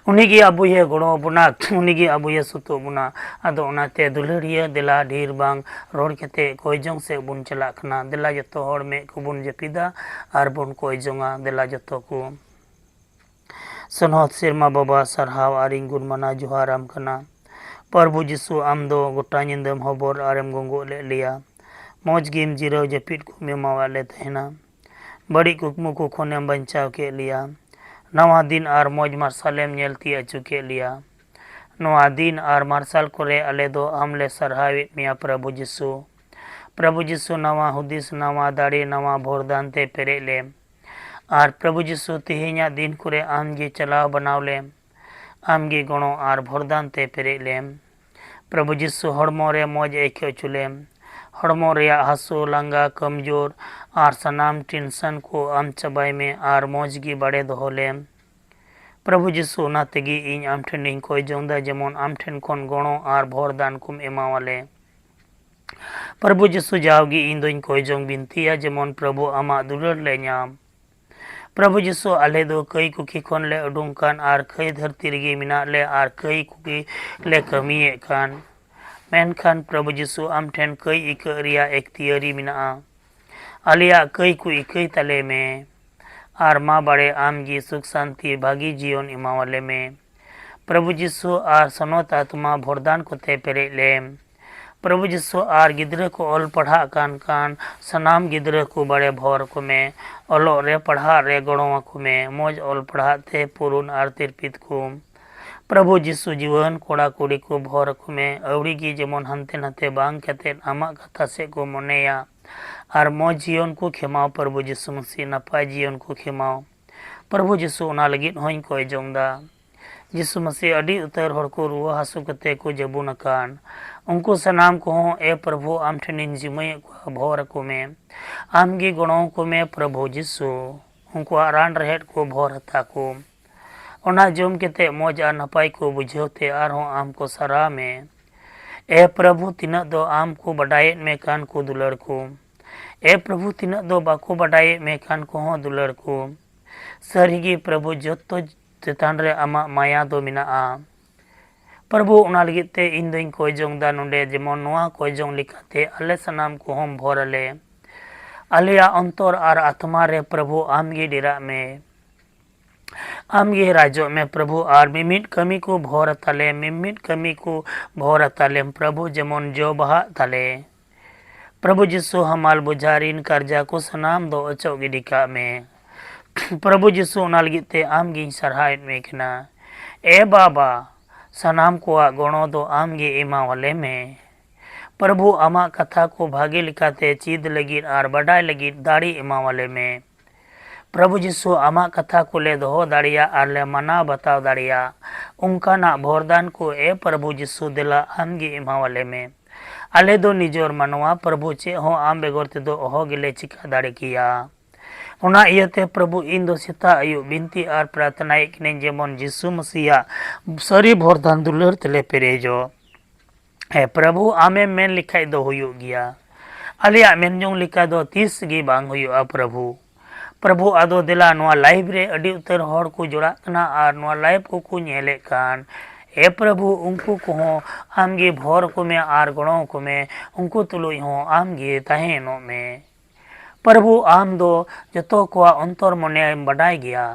ᱩᱱᱤ ᱜᱮ ᱟᱵᱚᱭᱮ ᱜᱚᱲᱚ ᱟᱵᱚᱱᱟ, ᱩᱱᱤ ᱜᱮ ᱟᱵᱚᱭᱮ ᱥᱩᱛᱩᱜ ᱵᱚᱱᱟ᱾ ᱟᱫᱚ ᱚᱱᱟᱛᱮ ᱫᱩᱞᱟᱹᱲᱤᱭᱟᱹ, ᱫᱮᱞᱟ ᱰᱷᱮᱨ ᱵᱟᱝ ᱨᱚᱲ ᱠᱟᱛᱮ ᱠᱚᱭ ᱡᱚᱝ ᱥᱮᱫ ᱵᱚᱱ ᱪᱟᱞᱟᱜ ᱠᱟᱱᱟ᱾ ᱫᱮᱞᱟ ᱡᱚᱛᱚ ᱦᱚᱲ ᱢᱮᱫ ᱠᱚᱵᱚᱱ ᱡᱟᱹᱯᱤᱫᱟ ᱟᱨ ᱵᱚᱱ ᱠᱚᱭ ᱡᱚᱝᱟ᱾ ᱫᱮᱞᱟ ᱡᱚᱛᱚ ᱠᱚ᱾ ᱥᱚᱱᱚᱛ ᱥᱮᱨᱢᱟ ᱵᱟᱵᱟ, ᱥᱟᱨᱦᱟᱣ ᱟᱨ ᱤᱧ ᱜᱩᱱ ᱢᱟᱱᱟᱣ ᱡᱚᱦᱟᱨᱟᱢ ᱠᱟᱱᱟ᱾ ᱯᱨᱚᱵᱷᱩ ᱡᱤᱥᱩ, ᱟᱢ ᱫᱚ ᱜᱚᱴᱟ ᱧᱤᱫᱟᱹᱢ ᱦᱚᱵᱚᱨ ᱟᱨᱮᱢ ᱜᱚᱸᱜᱚᱜ ᱞᱮᱫ ᱞᱮᱭᱟ᱾ ᱢᱚᱡᱽ ᱜᱮᱢ ᱡᱤᱨᱟᱹᱣ ᱡᱟᱹᱯᱤᱫ ᱠᱚᱢ ᱮᱢᱟᱣᱟᱫ ᱞᱮ ᱛᱟᱦᱮᱱᱟ᱾ ᱵᱟᱹᱲᱤᱡ ᱠᱩᱠᱢᱩ ᱠᱚ ᱠᱷᱚᱱᱮᱢ ᱵᱟᱧᱪᱟᱣ ᱠᱮᱫ ᱞᱮᱭᱟ᱾ ᱱᱟᱣᱟ ᱫᱤᱱ ᱟᱨ ᱢᱚᱡᱽ ᱢᱟᱨᱥᱟᱞᱮᱢ ᱧᱮᱞ ᱛᱤᱭᱟᱹᱜ ᱦᱚᱪᱚ ᱠᱮᱫ ᱞᱮᱭᱟ᱾ ᱱᱚᱣᱟ ᱫᱤᱱ ᱟᱨ ᱢᱟᱨᱥᱟᱞ ᱠᱚᱨᱮ ᱟᱞᱮ ᱫᱚ ᱟᱢ ᱞᱮ ᱥᱟᱨᱦᱟᱣᱮᱫ ᱢᱮᱭᱟ, ᱯᱨᱚᱵᱷᱩ ᱡᱤᱥᱩ᱾ ᱯᱨᱚᱵᱷᱩ ᱡᱤᱥᱩ, ᱱᱟᱣᱟ ᱦᱩᱫᱤᱥ, ᱱᱟᱣᱟ ᱫᱟᱲᱮ, ᱱᱟᱣᱟ ᱵᱷᱚᱨᱫᱟᱱ ᱛᱮ ᱯᱮᱨᱮᱡ ᱞᱮᱢ᱾ ᱟᱨ ᱯᱨᱚᱵᱷᱩ ᱡᱤᱥᱩ, ᱛᱮᱦᱮᱧᱟᱜ ᱫᱤᱱ ᱠᱚᱨᱮ ᱟᱢ ᱜᱮ ᱪᱟᱞᱟᱣ ᱵᱟᱱᱟᱣ ᱞᱮᱢ᱾ ᱟᱢ ᱜᱮ ᱜᱚᱲᱚ ᱟᱨ ᱵᱷᱚᱨᱫᱟᱱ ᱛᱮ ᱯᱮᱨᱮᱡ ᱞᱮᱢ᱾ ᱯᱨᱚᱵᱷᱩ ᱡᱤᱥᱩ, ᱦᱚᱲᱢᱚ ᱨᱮ ᱢᱚᱡᱽ ᱟᱹᱭᱠᱟᱹᱣ ᱦᱚᱪᱚ ᱞᱮᱢ᱾ ᱦᱚᱲᱢᱚ ᱨᱮᱭᱟᱜ ᱦᱟᱹᱥᱩ, ᱞᱟᱸᱜᱟ, ᱠᱚᱢᱡᱳᱨ ᱟᱨ ᱥᱟᱱᱟᱢ ᱴᱮᱱᱥᱚᱱ ᱠᱚ ᱟᱢ ᱪᱟᱵᱟᱭ ᱢᱮ ᱟᱨ ᱢᱚᱡᱽ ᱜᱮ ᱵᱟᱲᱮ ᱫᱚᱦᱚ ᱞᱮᱢ᱾ ᱯᱨᱚᱵᱷᱩ ᱡᱤᱥᱩ, ᱚᱱᱟ ᱛᱮᱜᱮ ᱤᱧ ᱟᱢ ᱴᱷᱮᱱᱤᱧ ᱠᱚᱭ ᱡᱚᱝ ᱫᱟ, ᱡᱮᱢᱚᱱ ᱟᱢ ᱴᱷᱮᱱ ᱠᱷᱚᱱ ᱜᱚᱲᱚ ᱟᱨ ᱵᱷᱚᱨᱫᱟᱱ ᱠᱚᱢ ᱮᱢᱟᱣᱟᱞᱮ᱾ ᱯᱨᱚᱵᱷᱩ ᱡᱤᱥᱩ, ᱡᱟᱣᱜᱮ ᱤᱧ ᱫᱚᱧ ᱠᱚᱭ ᱡᱚᱝ ᱵᱤᱱᱛᱤᱭᱟ, ᱡᱮᱢᱚᱱ ᱯᱨᱚᱵᱷᱩ ᱟᱢᱟᱜ ᱫᱩᱞᱟᱹᱲ ᱞᱮ ᱧᱟᱢ᱾ ᱯᱨᱚᱵᱷᱩ ᱡᱤᱥᱩ, ᱟᱞᱮ ᱫᱚ ᱠᱟᱹᱭ ᱠᱩᱠᱷᱤ ᱠᱷᱚᱱ ᱞᱮ ᱩᱰᱩᱝ ᱠᱟᱱ ᱟᱨ ᱠᱟᱹᱭ ᱫᱷᱟᱹᱨᱛᱤ ᱨᱮᱜᱮ ᱢᱮᱱᱟᱜ ᱞᱮ ᱟᱨ ᱠᱟᱹᱭ ᱠᱚᱜᱮ ᱞᱮ ᱠᱟᱹᱢᱤᱭᱮᱫ ᱠᱟᱱ᱾ ᱢᱮᱱᱠᱷᱟᱱ ᱯᱨᱚᱵᱷᱩ ᱡᱤᱥᱩ, ᱟᱢ ᱴᱷᱮᱱ ᱠᱟᱹᱭ ᱤᱠᱟᱹᱜ ᱨᱮᱭᱟᱜ ᱮᱠᱛᱤᱭᱟᱹᱨᱤ ᱢᱮᱱᱟᱜᱼᱟ᱾ ᱟᱞᱮᱭᱟᱜ ᱠᱟᱹᱭ ᱠᱚ ᱤᱠᱟᱹᱭ ᱛᱟᱞᱮ ᱢᱮ᱾ ᱟᱨ ᱢᱟ ᱵᱟᱲᱮ ᱟᱢ ᱜᱮ ᱥᱩᱠ ᱥᱟᱱᱛᱤ ᱵᱷᱟᱹᱜᱤ ᱡᱤᱭᱚᱱ ᱮᱢᱟᱣᱟᱞᱮ ᱢᱮ᱾ ᱯᱨᱚᱵᱷᱩ ᱡᱤᱥᱩ, ᱟᱨ ᱥᱚᱱᱚᱛ ᱟᱛᱢᱟ ᱵᱷᱚᱨᱫᱟᱱ ᱠᱚᱛᱮ ᱯᱮᱨᱮᱡ ᱞᱮᱢ᱾ ᱯᱨᱚᱵᱷᱩ ᱡᱤᱥᱩ, ᱟᱨ ᱜᱤᱫᱽᱨᱟᱹ ᱠᱚ ᱚᱞ ᱯᱟᱲᱦᱟᱜ ᱠᱟᱱ ᱠᱷᱟᱱ ᱥᱟᱱᱟᱢ ᱜᱤᱫᱽᱨᱟᱹ ᱠᱚ ᱵᱟᱲᱮ ᱵᱷᱚᱨ ᱠᱚ ᱢᱮ᱾ ᱚᱞᱚᱜ ᱨᱮ, ᱯᱟᱲᱦᱟᱜ ᱨᱮ ᱜᱚᱲᱚ ᱟᱠᱚ ᱢᱮ᱾ ᱢᱚᱡᱽ ᱚᱞ ᱯᱟᱲᱦᱟᱜ ᱛᱮ ᱯᱩᱨᱩᱱ ᱟᱨ ᱛᱤᱨᱯᱤᱛ ᱠᱚ᱾ ᱯᱨᱚᱵᱷᱩ ᱡᱤᱥᱩ, ᱡᱩᱣᱟᱹᱱ ᱠᱚᱲᱟ ᱠᱩᱲᱤ ᱠᱚ ᱵᱷᱚᱨ ᱟᱠᱚ ᱢᱮ᱾ ᱟᱹᱣᱲᱤ ᱜᱮ ᱡᱮᱢᱚᱱ ᱦᱟᱱᱛᱮ ᱱᱟᱛᱮ ᱵᱟᱝ ᱠᱟᱛᱮᱫ ᱟᱢᱟᱜ ᱠᱟᱛᱷᱟ ᱥᱮᱫ ᱠᱚ ᱢᱚᱱᱮᱭᱟ᱾ ᱟᱨ ᱢᱚᱡᱽ ᱡᱤᱭᱚᱱ ᱠᱚ ᱠᱷᱮᱢᱟᱣ, ᱯᱨᱚᱵᱷᱩ ᱡᱤᱥᱩ ᱢᱟᱹᱥᱤ, ᱱᱟᱯᱟᱭ ᱡᱤᱭᱚᱱ ᱠᱚ ᱠᱷᱮᱢᱟᱣ᱾ ᱯᱨᱚᱵᱷᱩ ᱡᱤᱥᱩ, ᱚᱱᱟ ᱞᱟᱹᱜᱤᱫ ᱦᱚᱸᱧ ᱠᱚᱭ ᱡᱚᱝ ᱫᱟ᱾ ᱡᱤᱥᱩ ᱢᱟᱹᱥᱤ ᱟᱹᱰᱤ ᱩᱛᱟᱹᱨ ᱦᱚᱲ ᱠᱚ ᱨᱩᱣᱟᱹ ᱦᱟᱹᱥᱩ ᱠᱟᱛᱮ ᱠᱚ ᱡᱟᱹᱵᱩᱱ ᱟᱠᱟᱱ᱾ ᱩᱱᱠᱩ ᱥᱟᱱᱟᱢ ᱠᱚᱦᱚᱸ, ᱮ ᱯᱨᱚᱵᱷᱩ, ᱟᱢ ᱴᱷᱮᱱᱤᱧ ᱡᱤᱢᱟᱹᱭᱮᱫ ᱠᱚᱣᱟ, ᱵᱷᱚᱨ ᱟᱠᱚ ᱢᱮ᱾ ᱟᱢ ᱜᱮ ᱜᱚᱲᱚ ᱟᱠᱚ ᱢᱮ, ᱯᱨᱚᱵᱷᱩ ᱡᱤᱥᱩ᱾ ᱩᱱᱠᱩᱣᱟᱜ ᱨᱟᱱ ᱨᱮᱦᱮᱫ ᱠᱚ ᱵᱷᱚᱨ ᱦᱟᱛᱟ ᱠᱚ᱾ ᱚᱱᱟ ᱡᱚᱢ ᱠᱟᱛᱮ ᱢᱚᱡᱽ ᱟᱨ ᱱᱟᱯᱟᱭ ᱠᱚ ᱵᱩᱡᱷᱟᱹᱣ ᱛᱮ ᱟᱨᱦᱚᱸ ᱟᱢ ᱠᱚ ᱥᱟᱨᱦᱟᱣ ᱢᱮ᱾ ᱮ ᱯᱨᱚᱵᱷᱩ, ᱛᱤᱱᱟᱹᱜ ᱫᱚ ᱟᱢ ᱠᱚ ᱵᱟᱰᱟᱭᱮᱫ ᱢᱮ ᱠᱟᱱ ᱠᱚ ᱫᱩᱞᱟᱹᱲ ᱠᱚ᱾ ᱮ ᱯᱨᱚᱵᱷᱩ, ᱛᱤᱱᱟᱹᱜ ᱫᱚ ᱵᱟᱠᱚ ᱵᱟᱰᱟᱭᱮᱫ ᱢᱮ ᱠᱟᱱ ᱠᱚᱦᱚᱸ ᱫᱩᱞᱟᱹᱲ ᱠᱚ᱾ ᱥᱟᱹᱨᱤᱜᱮ ᱯᱨᱚᱵᱷᱩ, ᱡᱚᱛᱚ ᱪᱮᱛᱟᱱ ᱨᱮ ᱟᱢᱟᱜ ᱢᱟᱭᱟ ᱫᱚ ᱢᱮᱱᱟᱜᱼᱟ᱾ ᱯᱨᱚᱵᱷᱩ, ᱚᱱᱟ ᱞᱟᱹᱜᱤᱫ ᱛᱮ ᱤᱧ ᱫᱚᱧ ᱠᱚᱭ ᱡᱚᱝ ᱫᱟ ᱱᱚᱰᱮ, ᱡᱮᱢᱚᱱ ᱱᱚᱣᱟ ᱠᱚᱭ ᱡᱚᱝ ᱞᱮᱠᱟᱛᱮ ᱟᱞᱮ ᱥᱟᱱᱟᱢ ᱠᱚᱦᱚᱸᱢ ᱵᱷᱚᱨ ᱟᱞᱮ᱾ ᱟᱞᱮᱭᱟᱜ ᱚᱱᱛᱚᱨ ᱟᱨ ᱟᱛᱢᱟ ᱨᱮ ᱯᱨᱚᱵᱷᱩ ᱟᱢ ᱜᱮ ᱰᱮᱨᱟᱜ ᱢᱮ᱾ ᱟᱢ ᱜᱮ ᱨᱟᱡᱚᱜ ᱢᱮ ᱯᱨᱚᱵᱷᱩ, ᱟᱨ ᱢᱤᱢᱤᱫ ᱠᱟᱹᱢᱤ ᱠᱚ ᱵᱷᱚᱨ ᱟᱛᱟᱞᱮᱢ, ᱢᱤᱢᱤᱫ ᱠᱟᱹᱢᱤ ᱠᱚ ᱵᱷᱚᱨ ᱟᱛᱟᱞᱮᱢ ᱯᱨᱚᱵᱷᱩ, ᱡᱮᱢᱚᱱ ᱡᱚ ᱵᱟᱦᱟᱜ ᱛᱟᱞᱮ᱾ ᱯᱨᱚᱵᱷᱩ ᱡᱤᱥᱩ, ᱦᱟᱢᱟᱞ ᱵᱳᱡᱷᱟ ᱨᱤᱱ ᱠᱟᱨᱡᱟ ᱠᱚ ᱥᱟᱱᱟᱢ ᱫᱚ ᱚᱪᱚᱜ ᱜᱤᱰᱤ ᱠᱟᱜ ᱢᱮ᱾ ᱯᱨᱚᱵᱷᱩ ᱡᱤᱥᱩ, ᱚᱱᱟ ᱞᱟᱹᱜᱤᱫ ᱛᱮ ᱟᱢ ᱜᱤᱧ ᱥᱟᱨᱦᱟᱣᱮᱫ ᱢᱮ ᱠᱟᱱᱟ᱾ ᱮ ᱵᱟᱵᱟ, ᱥᱟᱱᱟᱢ ᱠᱚᱣᱟᱜ ᱜᱚᱲᱚ ᱫᱚ ᱟᱢ ᱜᱮ ᱮᱢᱟᱣᱟᱞᱮ ᱢᱮ᱾ ᱯᱨᱚᱵᱷᱩ, ᱟᱢᱟᱜ ᱠᱟᱛᱷᱟ ᱠᱚ ᱵᱷᱟᱜᱮ ᱞᱮᱠᱟᱛᱮ ᱪᱮᱫ ᱞᱟᱹᱜᱤᱫ ᱟᱨ ᱵᱟᱰᱟᱭ ᱞᱟᱹᱜᱤᱫ ᱫᱟᱲᱮ ᱮᱢᱟᱣᱟᱞᱮ ᱢᱮ᱾ ᱯᱨᱚᱵᱷᱩ ᱡᱤᱥᱩ, ᱟᱢᱟᱜ ᱠᱟᱛᱷᱟ ᱠᱚᱞᱮ ᱫᱚᱦᱚ ᱫᱟᱲᱮᱭᱟᱜ ᱟᱨ ᱞᱮ ᱢᱟᱱᱟᱣ ᱵᱟᱛᱟᱣ ᱫᱟᱲᱮᱭᱟᱜ, ᱚᱱᱠᱟᱱᱟᱜ ᱵᱷᱚᱨᱫᱟᱱ ᱠᱚ, ᱮ ᱯᱨᱚᱵᱷᱩ ᱡᱤᱥᱩ, ᱫᱮᱞᱟ ᱟᱢ ᱜᱮ ᱮᱢᱟᱣᱟᱞᱮ ᱢᱮ᱾ ᱟᱞᱮ ᱫᱚ ᱱᱤᱡᱚᱨ ᱢᱟᱱᱣᱟ, ᱯᱨᱚᱵᱷᱩ, ᱪᱮᱫ ᱦᱚᱸ ᱟᱢ ᱵᱮᱜᱚᱨ ᱛᱮᱫᱚ ᱚᱦᱚ ᱜᱮᱞᱮ ᱪᱤᱠᱟ ᱫᱟᱲᱮ ᱠᱮᱭᱟ᱾ ᱚᱱᱟ ᱤᱭᱟᱹᱛᱮ ᱯᱨᱚᱵᱷᱩ, ᱤᱧ ᱫᱚ ᱥᱮᱛᱟᱜ ᱟᱹᱭᱩᱵ ᱵᱤᱱᱛᱤ ᱟᱨ ᱯᱨᱟᱨᱛᱷᱱᱟᱭᱮᱫ ᱠᱟᱹᱱᱟᱹᱧ, ᱡᱮᱢᱚᱱ ᱡᱤᱥᱩ ᱢᱟᱹᱥᱤᱭᱟᱜ ᱥᱟᱹᱨᱤ ᱵᱷᱚᱨᱫᱟᱱ ᱫᱩᱞᱟᱹᱲ ᱛᱮᱞᱮ ᱯᱮᱨᱮᱡᱚᱜ᱾ ᱦᱮᱸ ᱯᱨᱚᱵᱷᱩ, ᱟᱢᱮᱢ ᱢᱮᱱ ᱞᱮᱠᱷᱟᱡ ᱫᱚ ᱦᱩᱭᱩᱜ ᱜᱮᱭᱟ᱾ ᱟᱞᱮᱭᱟᱜ ᱢᱮᱱ ᱡᱚᱝ ᱞᱮᱠᱟ ᱫᱚ ᱛᱤᱥ ᱜᱮ ᱵᱟᱝ ᱦᱩᱭᱩᱜᱼᱟ ᱯᱨᱚᱵᱷᱩ᱾ ᱯᱨᱚᱵᱷᱩ, ᱟᱫᱚ ᱫᱮᱞᱟ ᱱᱚᱣᱟ live ᱨᱮ ᱟᱹᱰᱤ ᱩᱛᱟᱹᱨ ᱦᱚᱲ ᱠᱚ ᱡᱚᱲᱟᱜ ᱠᱟᱱᱟ ᱟᱨ ᱱᱚᱣᱟ live ᱠᱚᱠᱚ ᱧᱮᱞᱮᱫ ᱠᱟᱱ᱾ ᱮ ᱯᱨᱚᱵᱷᱩ, ᱩᱱᱠᱩ ᱠᱚᱦᱚᱸ ᱟᱢ ᱜᱮ ᱵᱷᱚᱨ ᱠᱚᱢᱮ ᱟᱨ ᱜᱚᱲᱚ ᱠᱚᱢᱮ, ᱩᱱᱠᱩ ᱛᱩᱞᱩᱡ ᱦᱚᱸ ᱟᱢ ᱜᱮ ᱛᱟᱦᱮᱱᱚᱜ ᱢᱮ᱾ ᱯᱨᱚᱵᱷᱩ, ᱟᱢ ᱫᱚ ᱡᱚᱛᱚ ᱠᱚᱣᱟᱜ ᱚᱱᱛᱚᱨ ᱢᱚᱱᱮᱢ ᱵᱟᱰᱟᱭ ᱜᱮᱭᱟ᱾